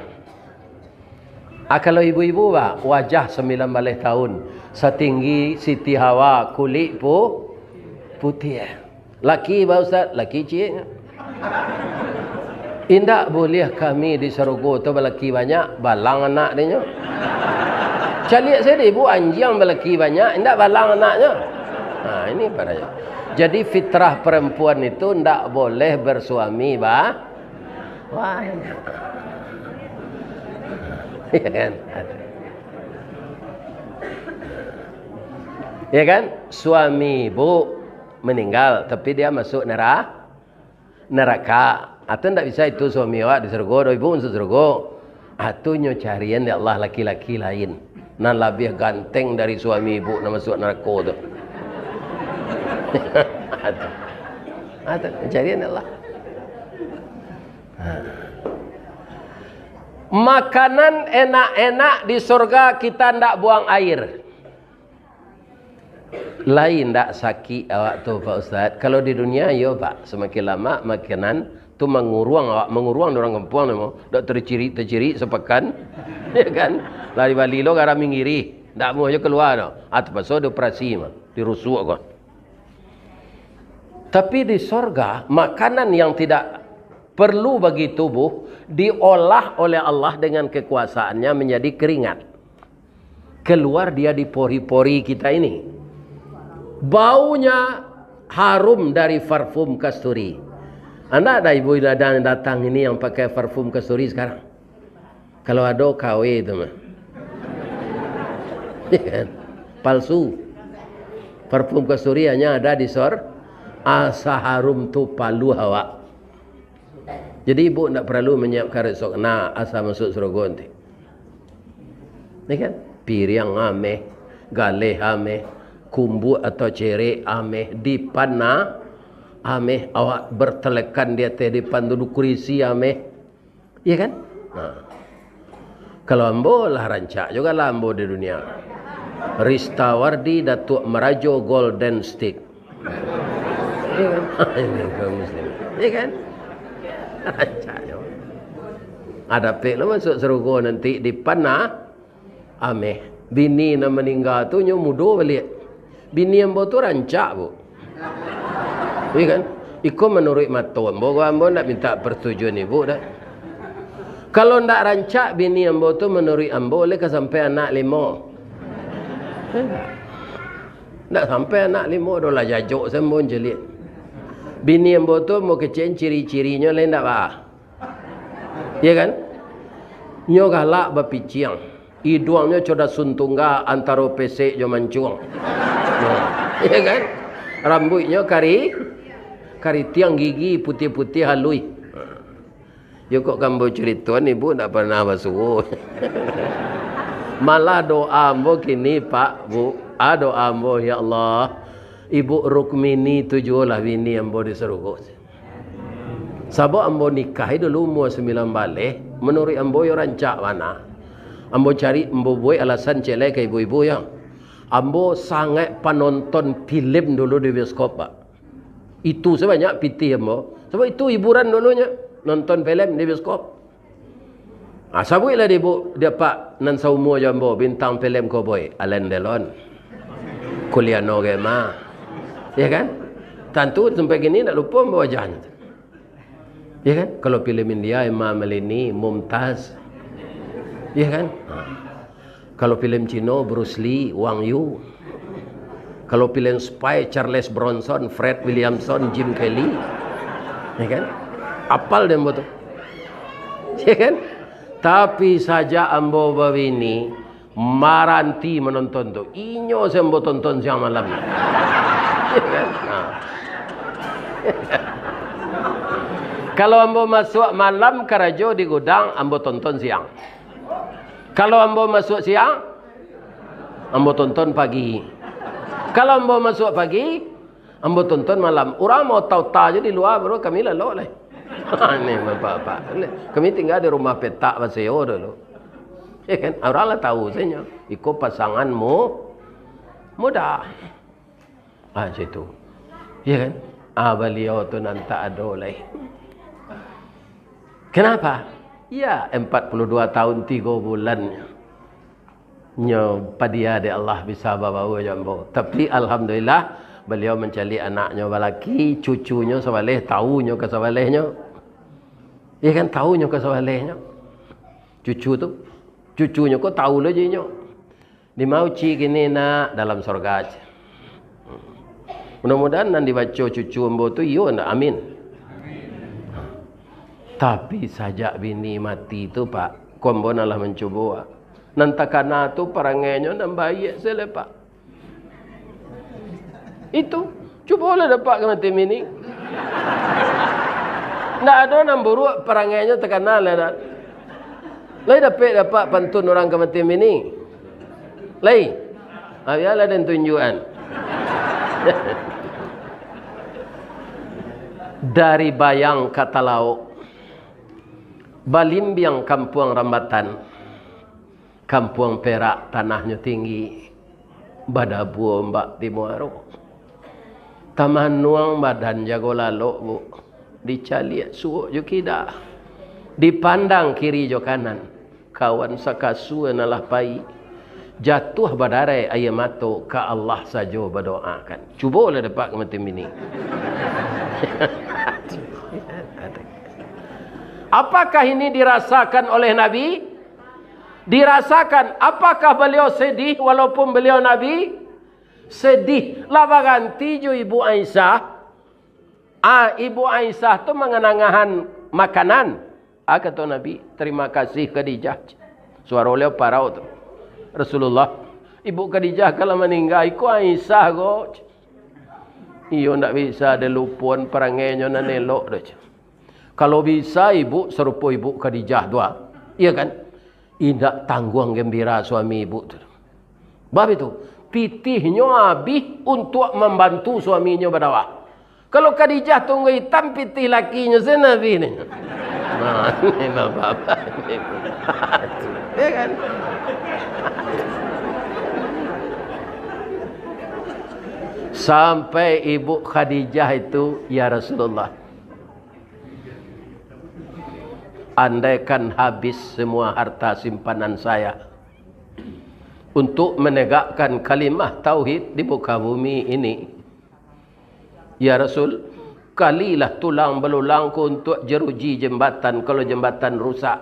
Ah, kalau ibu-ibu, bah, wajah sambilan baleh tahun, satinggi Siti Hawa, kulik pu-, putiah. Laki, bah, Ustaz, laki ciek. Indak buliah kami di sarugo tu balaki banyak, balang anak dinyo. Caliak sajo ibu, anjiang balaki banyak, indak balang anaknyo. Nah, ini padanya. Jadi, fitrah perempuan itu ndak boleh bersuami, bah, Wah, ya kan? Ya kan? Suami ibu meninggal, tapi dia masuk nera-, neraka. Atau ndak bisa itu suami awak di surga, doh ibu masuk surga. Atau nyo carian dek Allah laki-laki lain. Nan labiah ganteng dari suami ibu nan masuak narako tu. Atau, atau carian dek Allah. Makanan enak-enak di surga kita ndak buang air. Lai ndak sakik awak tu, Pak Ustaz? Kalau di dunia, iyo, Pak. Semakin lama, makanan tu manguruang awak, manguruang di urang kampuang tu, ndak tacirik-tacirik sapakan, ya kan? Lah dibali lo garam minggirih, ndak amuah jo kalua tu. Ah, tapaso dioperasi mah, dirusuak ko. Tapi di sorga, makanan yang tidak perlu bagi tubuh diolah oleh Allah dengan kekuasaannya menjadi keringat. Keluar dia di pori-pori kita ini. Baunya harum dari parfum kasturi. Anda ada ibu-ibu yang datang ini yang pakai parfum kasturi sekarang? Kalau ado, K W tu mah. Palsu. Parfum kasturi hanya ada di sor-, asa harum tu paluah awak. Jadi, ibu ndak paralu manyiapkan resok, nah, asa masuk surga nanti. Ya kan? Piriang ameh, galeh ameh, kumbuak atau cerek ameh, dipan nah ameh, awak bertelekan di ateh dipan tu, kurisi ameh. Iya kan? Nah. Kalau ambo lah rancak juga lah ambo di dunia. Ristawardi Datuk Merajo Golden Stick. Iya kan? Ini kaum muslim. Iya kan? Rancak juga. Ada pek lo masuk surga nanti dipan nah ameh. Bini nan maningga tu nyo mudo baliak. Bini ambo tu rancak, Bu. Iya kan? Iko manuruik mato ambo, ambo ndak minta persetujuan ibu dah. Kalau ndak rancak bini ambo tu, manuruik ambo, lai ka sampai anak limo. Ndak sampai anak limo doh, lah jajok se ambo mancaliak. Bini ambo tu, ambo kecek ciri-cirinyo lai ndak ba. Ya kan? Nyo galak bapiciang. Iduangnyo codah sun tungga antaro pesek jo mancuang. Ya kan? Rambuiknyo kari, karitiang, gigi putiah-putiah haluih. Yo, kok ka ambo caritoan, ibu ndak pernah basuo. Malah doa ambo kini, Pak, Bu. Ah, doa ambo, "Ya Allah, Ibu Rukmini tu juolah bini ambo di sarugo." Sabab ambo nikahi dulu umua sambilan baleh, manuruik ambo yo rancak bana. Ambo cari, ambo buek alasan cek lai ka ibu-ibu yo. Ambo sangaik panonton filem dulu di bioskop, Pak. Itu sabanyak pitih ambo. Sabab itu hiburan dulunyo, nonton filem di bioskop. Ah, sabuiklah di bu-, di apak nan saumua jo ambo, bintang filem koboi, Alain Delon, Kouliano Gamer. Ya kan? Tantu sampai kini ndak lupo ambo wajahnyo tu. Ya kan? Kalau filem India, Hema Malini, Mumtaz. Ya kan? Ha. Kalau filem Cino, Bruce Lee, Wang Yu. Kalau filem spy, Charles Bronson, Fred Williamson, Jim Kelly. Ya kan? Apal deh ambo tu. Ya kan? Tapi sajak ambo babini, maranti manonton tu. Inyo se ambo tonton siang malam. Ya kan? Ha. Kalau ambo masuak malam karajo di gudang, ambo tonton siang. Kalau ambo masuak siang, ambo tonton pagi. Kalau ambo masuak pagi, ambo tonton malam. Urang mauta-uta jo di lua, baru kami lalok lai. Ini bapak-bapak. Kami tinggal di rumah petak baseo dulu. Ya kan? Urang lah tahu sajo. Iko pasangan mu-, muda. Ah, situ. Ya kan? Ah, baliau tu nan tak ado lai. Kenapa? Ya, empat puluh dua tahun tigo bulan nyo padia dek Allah bisa babaua jo ambo. Tapi, alhamdulillah, baliau mancaliak anaknyo balaki, cucunyo sabaleh, tahu nyo ka sabalehnyo. Ya kan? Tahu nyo ka sabalehnyo. Cucu tu, cucunyo ko tahu lo jo inyo. Di ma uci kini, nak? Dalam sorga, cek. Mudah-mudahan nan dibaco cucu ambo tu iyo ndak? Amin. Tapi sajak bini mati tu, Pak, ko ambo nan lah mancubo, Pak. Nan takana tu parangainyo nan baiak se lai, Pak. Itu, cubolah dapek ka mati bini. Ndak ado nan buruak parangainyo takana lai, ndak. Lai dapek, dapek pantun urang ka mati bini? Lai? Ha, bialah den tunjuakan. Dari Bayang ka Talaok, balimbiang Kampuang Rambatan, Kampuang Perak tanahnyo tinggi, badabua ombak di muaro. Tamanuang badan jago lalok, Bu. Dicaliak suok jo kida. Dipandang kiri jo kanan. Kawan sakasua nan lah pai. Jatuah badarai aia mato, ka Allah sajo badoakan. Cubolah dapek ka mati bini. Apakah ini dirasakan oleh Nabi? Dirasakan. Apakah baliau sedih walaupun baliau Nabi? Sedih. Lah baganti jo Ibu Aisyah. Ah, Ibu Aisyah tu manganangahan makanan. Ah, kato Nabi, "Terima kasih, Khadijah." Suaro baliau parau tu. "Rasulullah, Ibu Khadijah ka lah maningga, iko Aisyah ko." Iyo ndak bisa dilupoan parangainyo nan elok tu. Kalau bisa ibu sarupo Ibu Khadijah tu, ah. Iya kan? Indak tangguang gembira suami ibu tu. Bab itu, pitihnyo abih untuak mambantu suaminyo badakwah. Kalau Khadijah tunggu itam, pitih lakinyo se nan abih ni. Nah, ini bapak-bapak ni. Ya kan? Sampai Ibu Khadijah itu, "Ya Rasulullah, andaikan habis semua harta simpanan saya untuk menegakkan kalimah tauhid di muka bumi ini, ya Rasul, kalilah tulang belulang ko untuak jeruji jembatan, kalau jembatan rusak,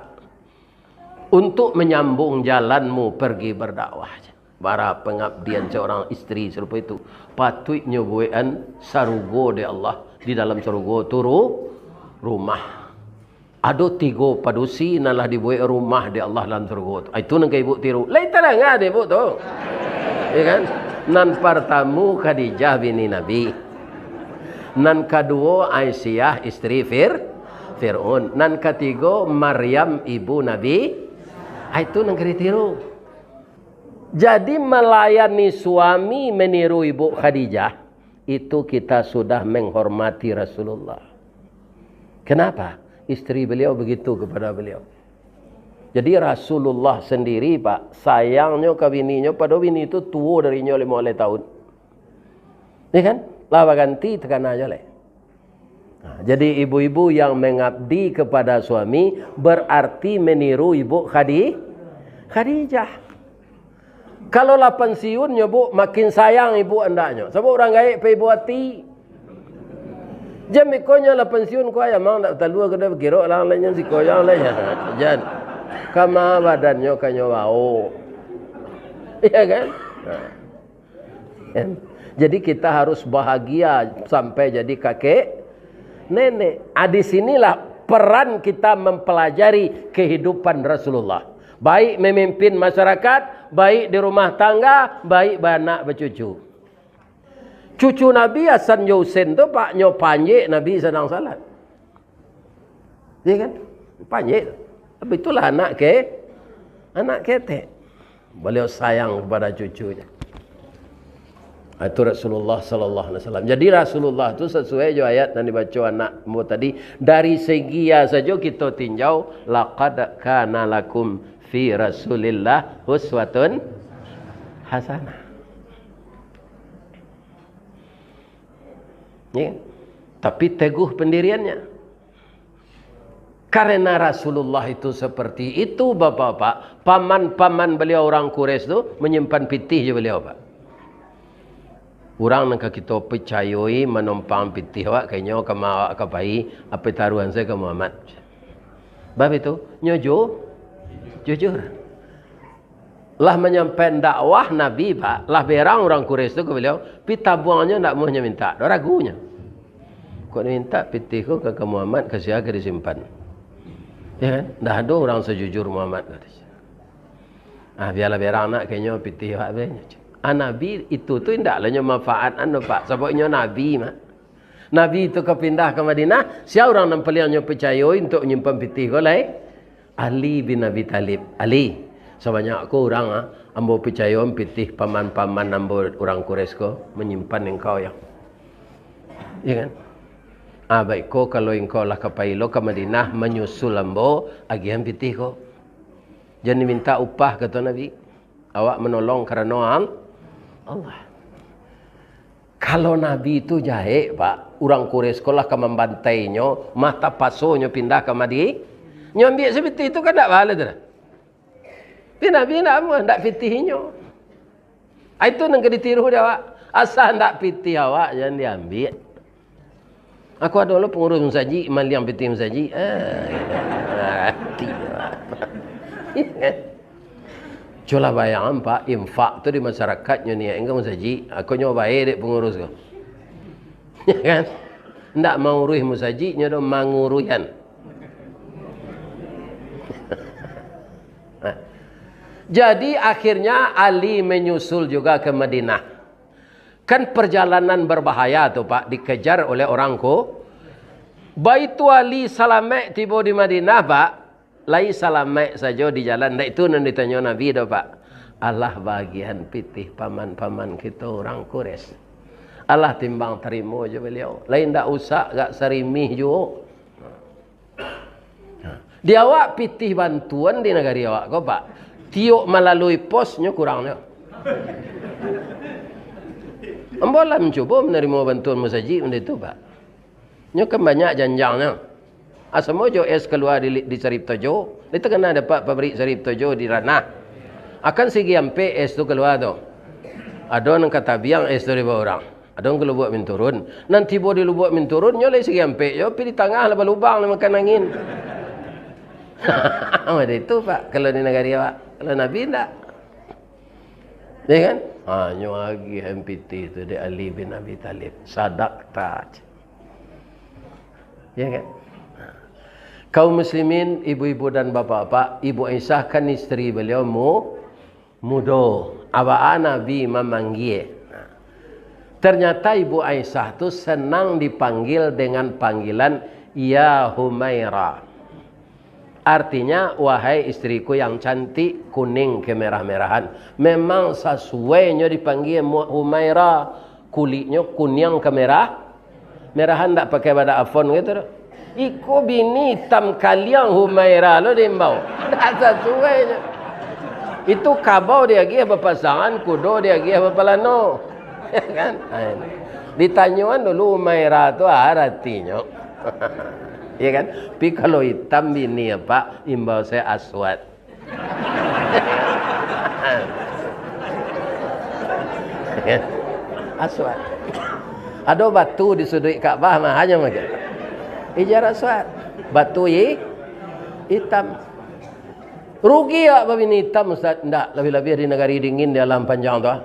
untuk menyambung jalanmu pergi berdakwah. Bara pangabdian seorang isteri sarupo itu, patuiknyo buekan sarugo dek Allah, di dalam sarugo tu ru-, rumah. Ado tigo padusi nan lah dibuek rumah dek Allah dalam sarugo tu. Ah, itu nan ka ibu tiru. Lai tadanga dek ibu tu. Ya kan? Nan partamo Khadijah bini Nabi. Nan kaduo Aisyah isteri Fir-, Fir'aun. Nan katigo Maryam ibu Nabi. Ah, itu nan ka ditiru. Jadi, melayani suami, meniru Ibu Khadijah, itu kita sudah menghormati Rasulullah. Kenapa? Isteri beliau begitu kepada beliau. Jadi, Rasulullah sendiri, Pak, sayangnyo ka bininyo, padahal bini itu tuo dari inyo limo baleh tahun. Ya kan? Lah baganti takana jo lai. Nah, jadi ibu-ibu yang mengabdi kepada suami berarti meniru Ibu Khadi-, Khadijah. Kalau lah pensiun nyo, Bu, makin sayang ibu andaknyo. Sabab urang gaek pe ibu ati. Jan iko nyo lah pensiun, ko ayam ang dak talua, kado bakirok lah, lain nyo siko yang lain. Jan. Kama badannyo ka nyo baok. Iya kan? Nah. Kan? Jadi kita harus bahagia sampai jadi kakek nenek. Ah, di sinilah peran kita mempelajari kehidupan Rasulullah. Baik memimpin masyarakat, baik di rumah tangga, baik beranak bercucu. Cucu Nabi Hasan jo Husain tu, Pak, nyo panjek Nabi sadang salat. Ya kan? Panjek. Tapi itulah anak ke-, anak ketek. Beliau sayang kepada cucunya. Ah, itu Rasulullah sallallahu alaihi wasallam. Jadi, Rasulullah tu sesuai jo ayat nan dibaco anak ambo tadi, dari segi ya sajo kito tinjau, "Laqad kana lakum fi Rasulillah uswatun hasanah." Ya. Tapi teguh pendiriannya. Karena Rasulullah itu seperti itu, Bapak-bapak, paman-paman beliau orang Quraisy tu menyimpan pitih jo beliau, Pak. Urang nan ka kito picayoi manompang pitih awak, ka inyo ka ma-, awak ka pai, apo taruahan sajo ka Muhammad. Bab itu, nyo ju-, jujur. Lah manyampaikan dakwah Nabi, Pak, lah berang urang Quraisy tu ka beliau, pi tabuangnyo ndak amuahnyo mintak, doh ragunyo. Kok dimintak pitih ko ka, ka Muhammad, ka sia ka disimpan? Ya kan? Ndak ado urang sajujur Muhammad, kata sia. Ah, bialah berang nak, ka inyo pitih awak be. Ah, Nabi itu tu indak lah nyo manfaat anu, Pak, sabab inyo Nabi, Mak. Nabi tu ka pindah ka Madinah, sia urang nan paliang nyo picayoi untuak nyimpan pitih ko lai? Ali bin Abi Thalib. Ali, sabanyak ko urang, ah, ambo picayoan pitih paman-paman ambo urang Quraisy ko manyimpan engkau, yo. Ya kan? Ah, baik ko, kalau engkau lah ka pai lo ka Madinah manyusul ambo, agiahan pitih ko. Jan dimintak upah, kato Nabi. Awak manolong karano Al-, Allah. Kalau Nabi tu jahek, Pak, urang Quraisy ko lah ka mambantainyo, mah tapaso nyo pindah ka Madi-, nyo ambiak sajo pitih tu kan ndak baa tu dah. Tapi Nabi ndak amuah, ndak pitih inyo. Ah, itu nan ka ditiru dek awak. Asa ndak pitih awak, jan diambiak. Aku ado lo pangurus masajik, maliang pitih masajik. Ah, ati. Cubolah bayangkan, Pak, infak tu di masyarakat nyo niaik ka masajik. Aku nyo bae dek pangurus ko. Ya kan? Ndak manguruih masajik, nyo do manguruihan. Nah. Jadi, akhirnya Ali menyusul juga ke Madinah. Kan perjalanan berbahaya tu, Pak, dikejar oleh orang ko. Baitu Ali salamaik tibo di Madinah, Pak, lai salamaik sajo di jalan. Ndak itu nan ditanyo Nabi doh, Pak. Alah bagian pitih paman-paman kito urang Quraisy. Alah timbang tarimo jo baliau. Lai ndak usah agak sarimih juo. Di awak pitih bantuan di nagari awak ko, Pak. Tiok malalui pos nyo kurang nyo. Ambo lah mancubo manarimo bantuan musajik banda itu, Pak. Nyo kan banyak janjangnyo. Asamo jo es kalua di, di Sarip Tojo. Di takana dapek pabrik Sarip Tojo di Ranah. Akan sigi ampek es tu kalua tu. Ado nan ka tabiang es tu dibao urang. Ado nan ka Lubuak Minturun. Nan tibo di Lubuak Minturun, nyo lai sigi ampek jo, pi di tangah lah balubang lah makan angin. Macam itu, Pak, kalau di nagari awak. Kalau Nabi, ndak. Ya kan? Ha, nyo agiah M P T tu dek Ali bin Abi Thalib. Sadaqta. Ya kan? Kaum muslimin, ibu-ibu dan bapak-bapak, Ibu Aisyah kan isteri beliau mu-, mudo. Awak Nabi mamanggie. Ternyata Ibu Aisyah tu senang dipanggil dengan panggilan Ya Humaira. Artinya, "Wahai istriku yang cantik, kuning kemerah-merahan." Memang sasuainyo dipanggie Mu-, Humaira, kulitnyo kuniang kemerah, merahan, ndak pakai badak afon gitu doh. Iko bini itam kaliang Humaira lo diimbau. Ndak sasuainyo. Itu kabau diagiah bapasangan, kudo diagiah bapalano. Ya kan? Ha, ini. Ditanyoan dulu Humaira tu aratinyo. Ya kan? Tapi kalau itam bini apa? Imbau saya Aswad. Aswad. Ado batu di suduik Ka'bah mah, hanyo mangko. Ijar Aswad. Batu i-, itam. Rugi awak babini itam, Ustaz? Ndak, labiah-labiah di nagari dingin di alam panjang tu, ah.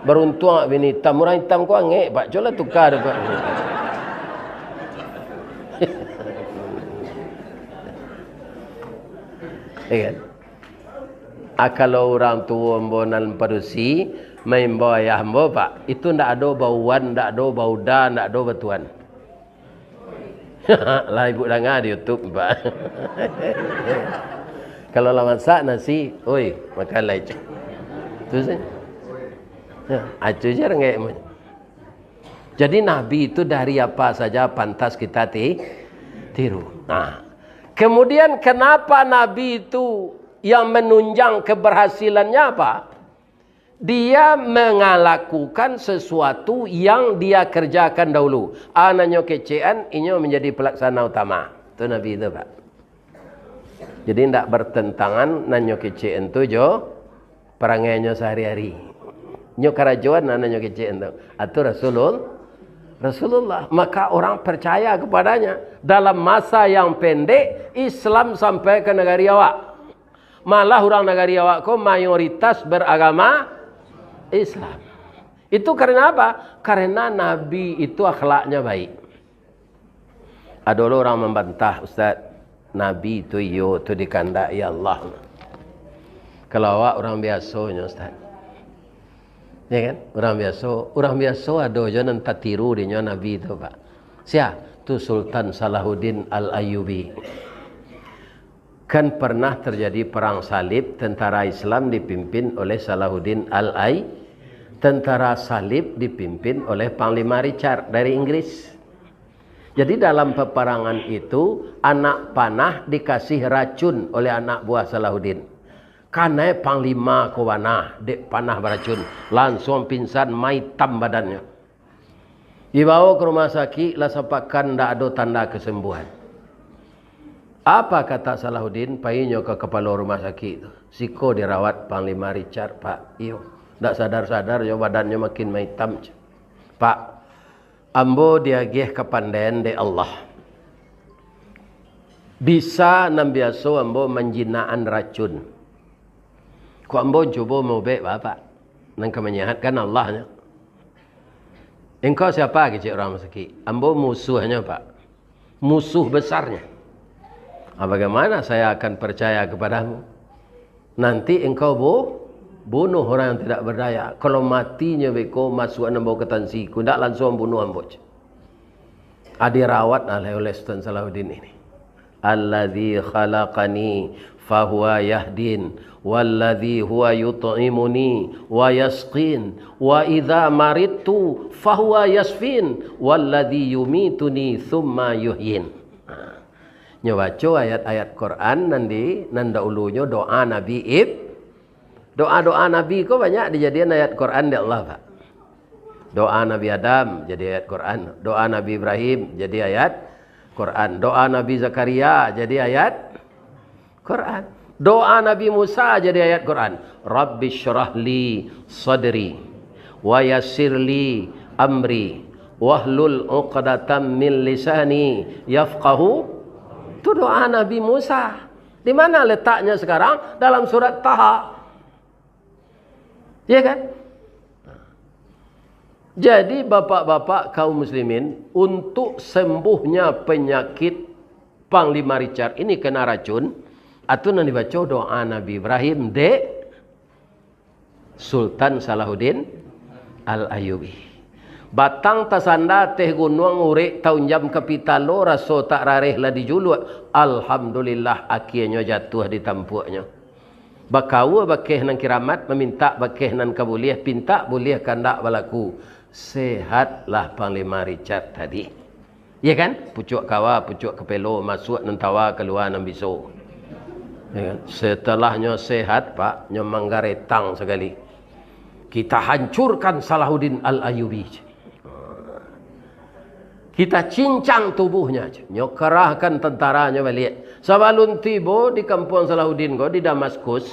Baruntuang awak bini itam. Urang itam ko angek, Pak. Cubolah tuka dek, Pak. Ya kan? Ah, kalau urang tuo ambo nan padusi, maimbau ayah ambo, Pak, itu ndak ado bauan, ndak ado bauda, ndak ado batuan. Lah ibu danga di YouTube, Pak. Kalau lah masak nasi, "Oi, makan lai." Tu saja. Ya, acu je orang gaek. Jadi Nabi itu dari apa saja pantas kita ti-, tiru. Nah, kemudian kenapa Nabi itu yang menunjang keberhasilannya apa? Dia mengalakukan sesuatu yang dia kerjakan dahulu. Ah, nan nyo kecekan, inyo menjadi pelaksana utama. Tu Nabi tu, Pak. Jadi, ndak bertentangan nan nyo kecekan tu jo parangainyo sahari-hari. Nyo karajoan nan nyo kecekan tu. Atau Rasulul-, Rasulullah. Maka orang percaya kepadanya. Dalam masa yang pendek, Islam sampai ke nagari awak. Malah urang nagari awak ko mayoritas beragama Islam. Itu karena apa? Karena Nabi itu akhlaknya baik. Ado lo urang mambantah, "Ustaz, Nabi tu iyo tu dikandaki Allah." Kalau awak urang biasonyo, Ustaz. Ya kan? Urang biaso, urang biaso ado jo nan tatiru dinyo Nabi tu, Pak. Sia? Tu Sultan Salahuddin Al-Ayyubi. Kan pernah terjadi perang salib, tentara Islam dipimpin oleh Salahuddin Al-Ai-, tentara salib dipimpin oleh Panglima Richard dari Inggris. Jadi, dalam peperangan itu, anak panah dikasih racun oleh anak buah Salahuddin. Kanai panglima ko bana dek panah baracun, lansuang pingsan, maitam badannyo. Dibawa ka rumah sakik, lah sapakan ndak ado tanda kesembuhan. Apa kata Salahuddin? Painyo ka kapalo rumah sakik tu. Siko dirawat Panglima Richard, Pak. Iyo, ndak sadar-sadar jo badannyo makin maitam. Pak, ambo diagiah kapandaian dek Allah. Bisa nan biaso ambo manjinakan racun. Ko ambo cubo maubek, Bapak. Nan ka manyehatkan Allah nyo. Engkau siapa, kecek urang sakik? Ambo musuhnyo, Pak. Musuh besarnya. Ah, bagaimana saya akan percaya kepadamu? Nanti engkau bu-, bunuh orang yang tidak berdaya. Kalau matinyo beko masuak ambo ka tansi, ko ndak lansuang bunuh ambo. Ah, dirawat lah oleh Sultan Salahuddin ini. "Alladzi khalaqani fahuwa yahdin, walladzi huwa yut'imuni wa yasqin, wa idza maridtu fahuwa yasfin, walladzi yumituni tsumma yuhyin." Nah, nyo baco ayat-ayat Quran nan di, nan dahulunyo doa Nabi Ib-, Doa-doa Nabi ko banyak dijadian ayat Quran dek Allah, Pak. Doa Nabi Adam jadi ayat Quran, doa Nabi Ibrahim jadi ayat Quran, doa Nabi Zakaria jadi ayat Quran, doa Nabi Musa jadi ayat Quran. "Rabbi syrah li sadri, wa yassir li amri, wahlul uqdatam min lisani, yafqahu." Tu doa Nabi Musa. Di mana letaknya sekarang? Dalam surat Taha. Ya kan? Jadi, bapak-bapak kaum muslimin, untuk sembuhnya penyakit Panglima Richard ini kena racun, atu nan dibaco doa Nabi Ibrahim dek Sultan Salahuddin Al-Ayubi. Batang tasanda ateh gunuang, urek taunjam ka pitalo, raso tak rareh lah dijuluak. Alhamdulillah, akienyo jatuah di tampuaknyo. Bakaua bakeh nan kiramat, mamintak bakeh nan ka buliah, pintak buliah kandak balaku. Sehatlah Panglima Richard tadi. Ya kan? Pucuak kawa, pucuak kapelo, masuak nan tawa, kalua nan biso. Ya kan? Setelahnyo sehat, Pak, nyo manggaretang sakali. Kita hancurkan Salahuddin Al-Ayubi. Kita cincang tubuhnya. Nyo kerahkan tantaranyo baliak. Sabalun tibo di kampuang Salahuddin ko, di Damaskus,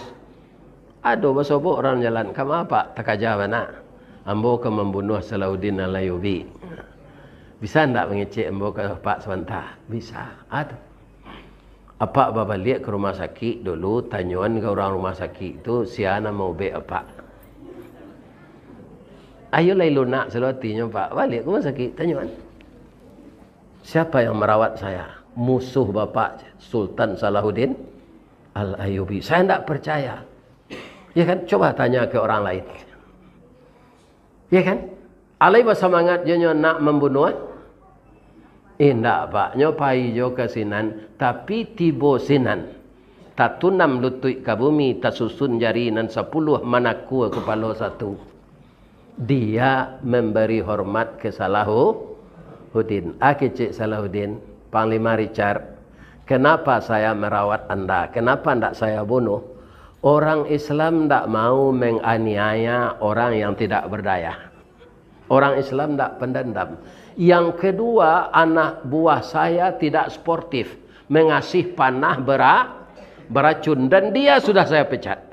ado basobok urang jalan, "Kama, Pak?" "Takaja bana. Ambo ka mambunuah Salahuddin Al-Ayubi." "Bisa ndak mangecek ambo ka Apak sabanta?" "Bisa." "Ado. Apak babaliak ka rumah sakik dulu, tanyoan ka urang rumah sakik tu, sia nan maubek Apak." "Ayo lai lunak salo atinyo, Pak. Baliak ka rumah sakik, tanyoan." "Siapa yang merawat saya?" "Musuh Bapak, Sultan Salahuddin Al-Ayubi." "Saya ndak percaya." Ya kan? Coba tanya ke orang lain. Ya kan? Alai basamangat jo nyo nak mambunuah? Indak, Pak. Nyo pai jo ka sinan, tapi tibo sinan, tatunam lutuik ka bumi, tasusun jari nan sapuluah, manakua kapalo satu. Dia memberi hormat ke Salahuddin. Ah, kecek Salahuddin, "Panglima Richard, kenapa saya merawat Anda? Kenapa ndak saya bunuh?" Orang Islam ndak mau menganiaya orang yang tidak berdaya. Orang Islam ndak pendendam. Yang kedua, anak buah saya tidak sportif, mengasih panah bera-, beracun, dan dia sudah saya pecat.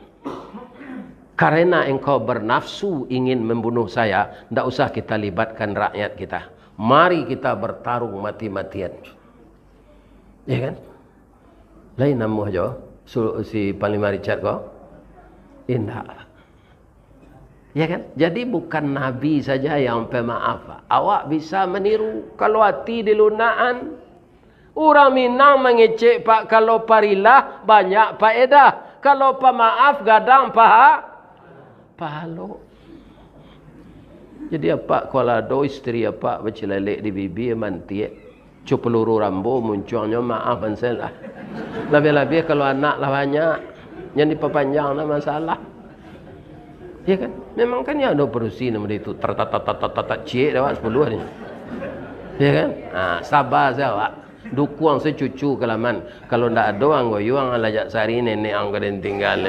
Karena engkau bernafsu ingin membunuh saya, ndak usah kita libatkan rakyat kita. Mari kita bertarung mati-matian. Ya kan? Lain namuah jo su-, si Panglima Richard ko? Indak. Ya kan? Jadi, bukan Nabi saja yang pemaaf. Awak bisa meniru. Kalau ati dilunakan, urang Minang mangecek, Pak, kalau parilah banyak paedah, kalau pamaaf gadang paha-, pahalo. Jadi, Apak, kalau ado isteri Apak bacilelek di bibia, mantiak, co peluru Rambo, muncuangnyo maaf, bansalah. Labiah-labiah kalau anak lah banyak, jan dipapanjang lah masalah. Ya kan? Memang kan ya ado padusi namo itu, tar, tar, tar, tar, tar, tar, tar, ciek dah, Pak, sapuluah ni. Ya kan? Ha, sabar saja, Pak. Dukuang sajo cucu ka laman. Kalau ndak ado, ang goyuang lah jak sari nenek ang ka den tinggal.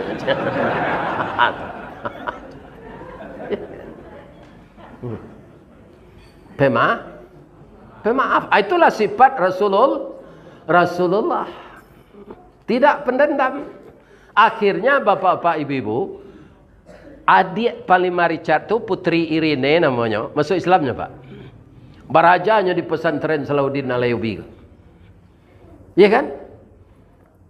Pema-, pemaaf. Ah, itulah sifat Rasulul-, Rasulullah. Tidak pendendam. Akhirnya, bapak-bapak, ibu-ibu, adiak Panglima Richard tu, Putri Irene namonyo, masuk Islamnyo, Pak. Barajanyo di pesantren Salahuddin Al-Ayubi. Ya kan?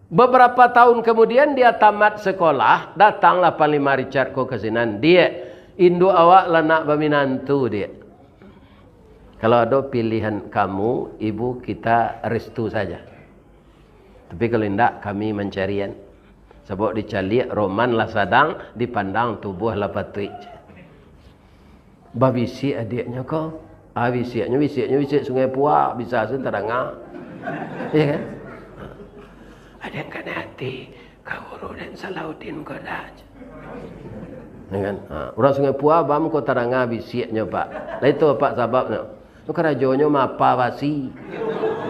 Beberapa tahun kemudian dia tamat sekolah, datanglah Panglima Richard ko ka sinan. "Diak, induak awak lah nak baminantu, Diak. Kalau ado pilihan kamu, ibu, kita restu saja. Tapi kalau indak, kami mancarian. Sabab dicaliak roman lah sadang, dipandang tubuah lah patuik." Babisiak adiaknyo ko. Ah, bisiaknyo, bisiaknyo, bisiak Sungai Pua, bisa sen tadanga. Ya kan? "Adiak kanai ati, ka guru den Salahuddin ko dah." Ya kan? Ha, urang Sungai Pua, bam ko tadanga bisiaknyo, Pak. Lah itu, Pak, sababnyo. Tu karajonyo mapa basi.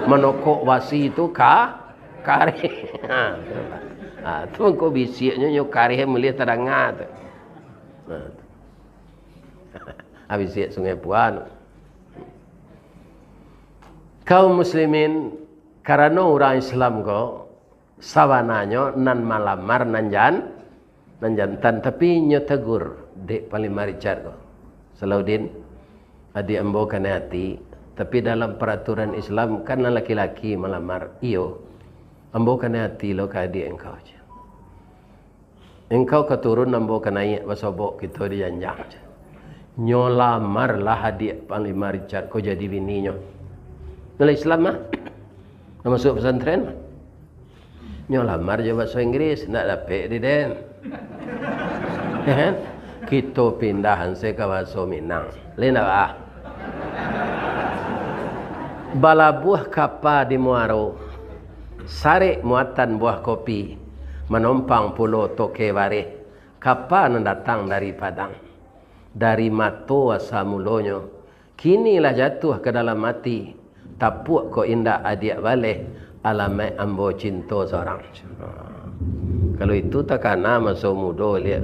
Manokok basi tu ka-, kareh. Ha, tu, Pak. Ha, tu ko bisiaknyo, nyo kareh mulih tadanga tu. Ha, tu. Abih siak Sungai Puan. Kaum muslimin, karano urang Islam ko sabananyo nan malamar nan jan-, nan jantan, tapi nyo tegur dek Panglima Richard ko, "Salahuddin, adiak ambo kanai ati, tapi dalam peraturan Islam kan nan laki-laki malamar." "Iyo." Ambo kanai ati lo ka adiak engkau, ceh. Engkau ka turun, ambo ka naiak basobok kito di janjang, ceh. Nyo lamarlah adiak Panglima Richard ko jadi bininyo. Nyo lah Islam mah. Lah masuak pesantren mah. Nyo lamar jo baso Inggris, ndak dapek di den. Ya kan? Kito pindahan se ka baso Minang. Lai ndak baa? Balabuah kapa di muaro, sarek muatan buah kopi, manompang pulo toke bareh, kapa nan datang dari Padang. Dari mato asa mulonyo, kini lah jatuah ka dalam ati, tapuak kok indak adiak baleh, alamaik ambo cinto sorang. Kalau itu takana maso mudo liak.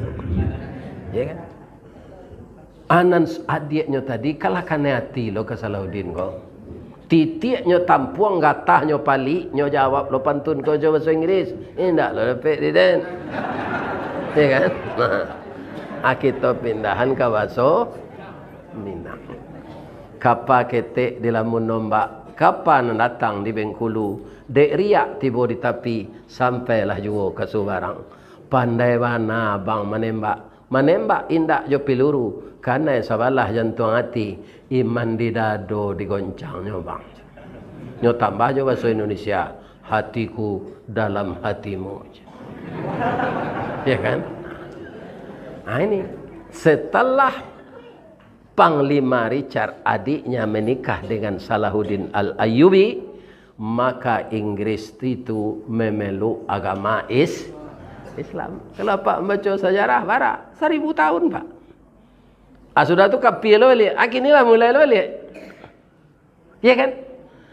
Ya kan? Anan s-, adiaknyo tadi kalah kanai ati lo ka Salahuddin ko. Titiaknyo tampuang, gatahnyo palik, nyo jawab lo pantun ko jo baso Inggris. Indak lo dapek di den. Ya kan? Nah, ah, kito pindahan ka baso Minang. Kapa ketek di lamun ombak, kapa nan datang di Bengkulu, dek riak tibo di tapi, sampailah juo ka Subarang. Pandai bana abang manembak, manembak indak jo piluru, kanai sabalah jantuang ati, iman di dado digoncangnyo, bang. Nyo tambah jo baso Indonesia, hatiku dalam hatimu. Ya kan? Nah, ini setelah Panglima Richard adiknya menikah dengan Salahuddin Al-Ayyubi, maka Inggris itu memeluk agama Is-, Islam. Kalau apak membaca sejarah, barak, seribu tahun, Pak. Ah, sudah tu kapir lo baliak. Ah, kini lah mulai lo baliak. Ya kan?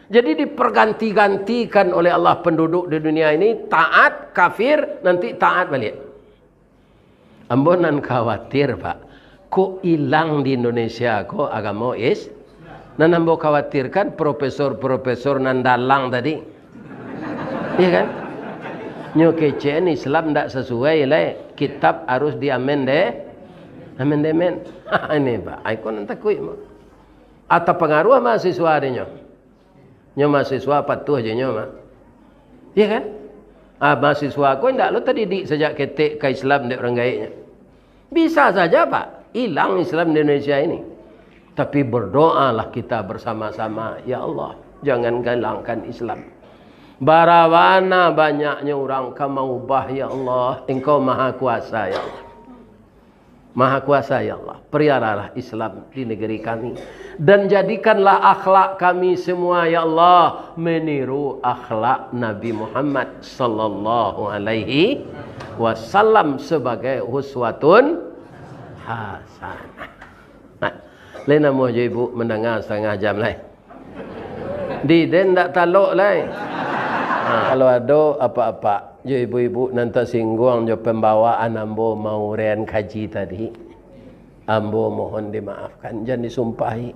Jadi diperganti-gantikan oleh Allah penduduk di dunia ini, taat, kafir, nanti taat baliak. Ambo nan khawatir, Pak, kok ilang di Indonesia ko agamo Is-, nan ambo khawatirkan profesor-profesor nan dalang tadi. Iya kan? Nyo kecek Islam ndak sasuai lai, kitab harus diamende-, amendemen. Ini, Pak, ai ko nan takuik, Pak. Atau pengaruh mahasiswa adinyo. Nyo mahasiswa patuh je nyo mah. Iya kan? Ah, mahasiswa ko indak lo tadidik sajak ketek ka Islam dek urang gaeknyo. Bisa saja, Pak, ilang Islam di Indonesia ini. Tapi berdoalah kita bersama-sama, "Ya Allah, jangan hilangkan Islam." Barabana banyaknyo urang ka maubah, ya Allah, Engkau Maha Kuasa, ya Allah. Maha Kuasa, ya Allah, peliharalah Islam di negeri kami. Dan jadikanlah akhlak kami semua, ya Allah, meniru akhlak Nabi Muhammad sallallahu alaihi wasallam sebagai uswatun hasanah. Nah, lai namuah jo ibu mandanga satangah jam lai. Di den ndak talok lai. Ha, kalau ado apak-apak jo ibu-ibu nan tasingguang jo pambawaan ambo maurean kaji tadi, ambo mohon dimaafkan, jan disumpahi.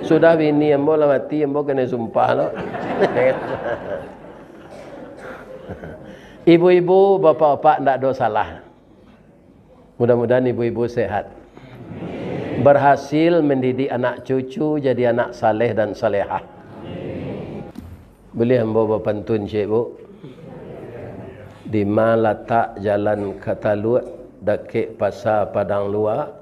Sudah bini ambo lah mati, ambo kanai sumpah lo. Ibu-ibu, bapak-bapak, ndak ado salah. Mudah-mudahan ibu-ibu sehat. Berhasil mendidik anak cucu jadi anak saleh dan salehah. Buliah ambo bapantun ciek, Bu? Dima latak jalan ka Taluak, dakek Pasa Padang Lua,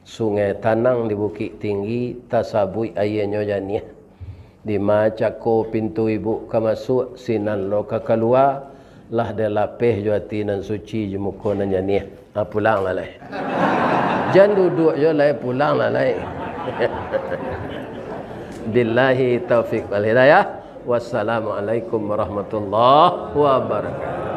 sungai tanang di Bukik Tinggi, tasabuik aianyo janiah. Dima cako pintu ibu ka masuak, sinan lo ka kalua, lah dilapeh jo ati nan suci, jo muko nan janiah. Ha, pulanglah lai. Jan duduak jo lai, pulanglah lai. Billahi taufik wal hidayah. Wassalamualaikum warahmatullahi wabarakatuh.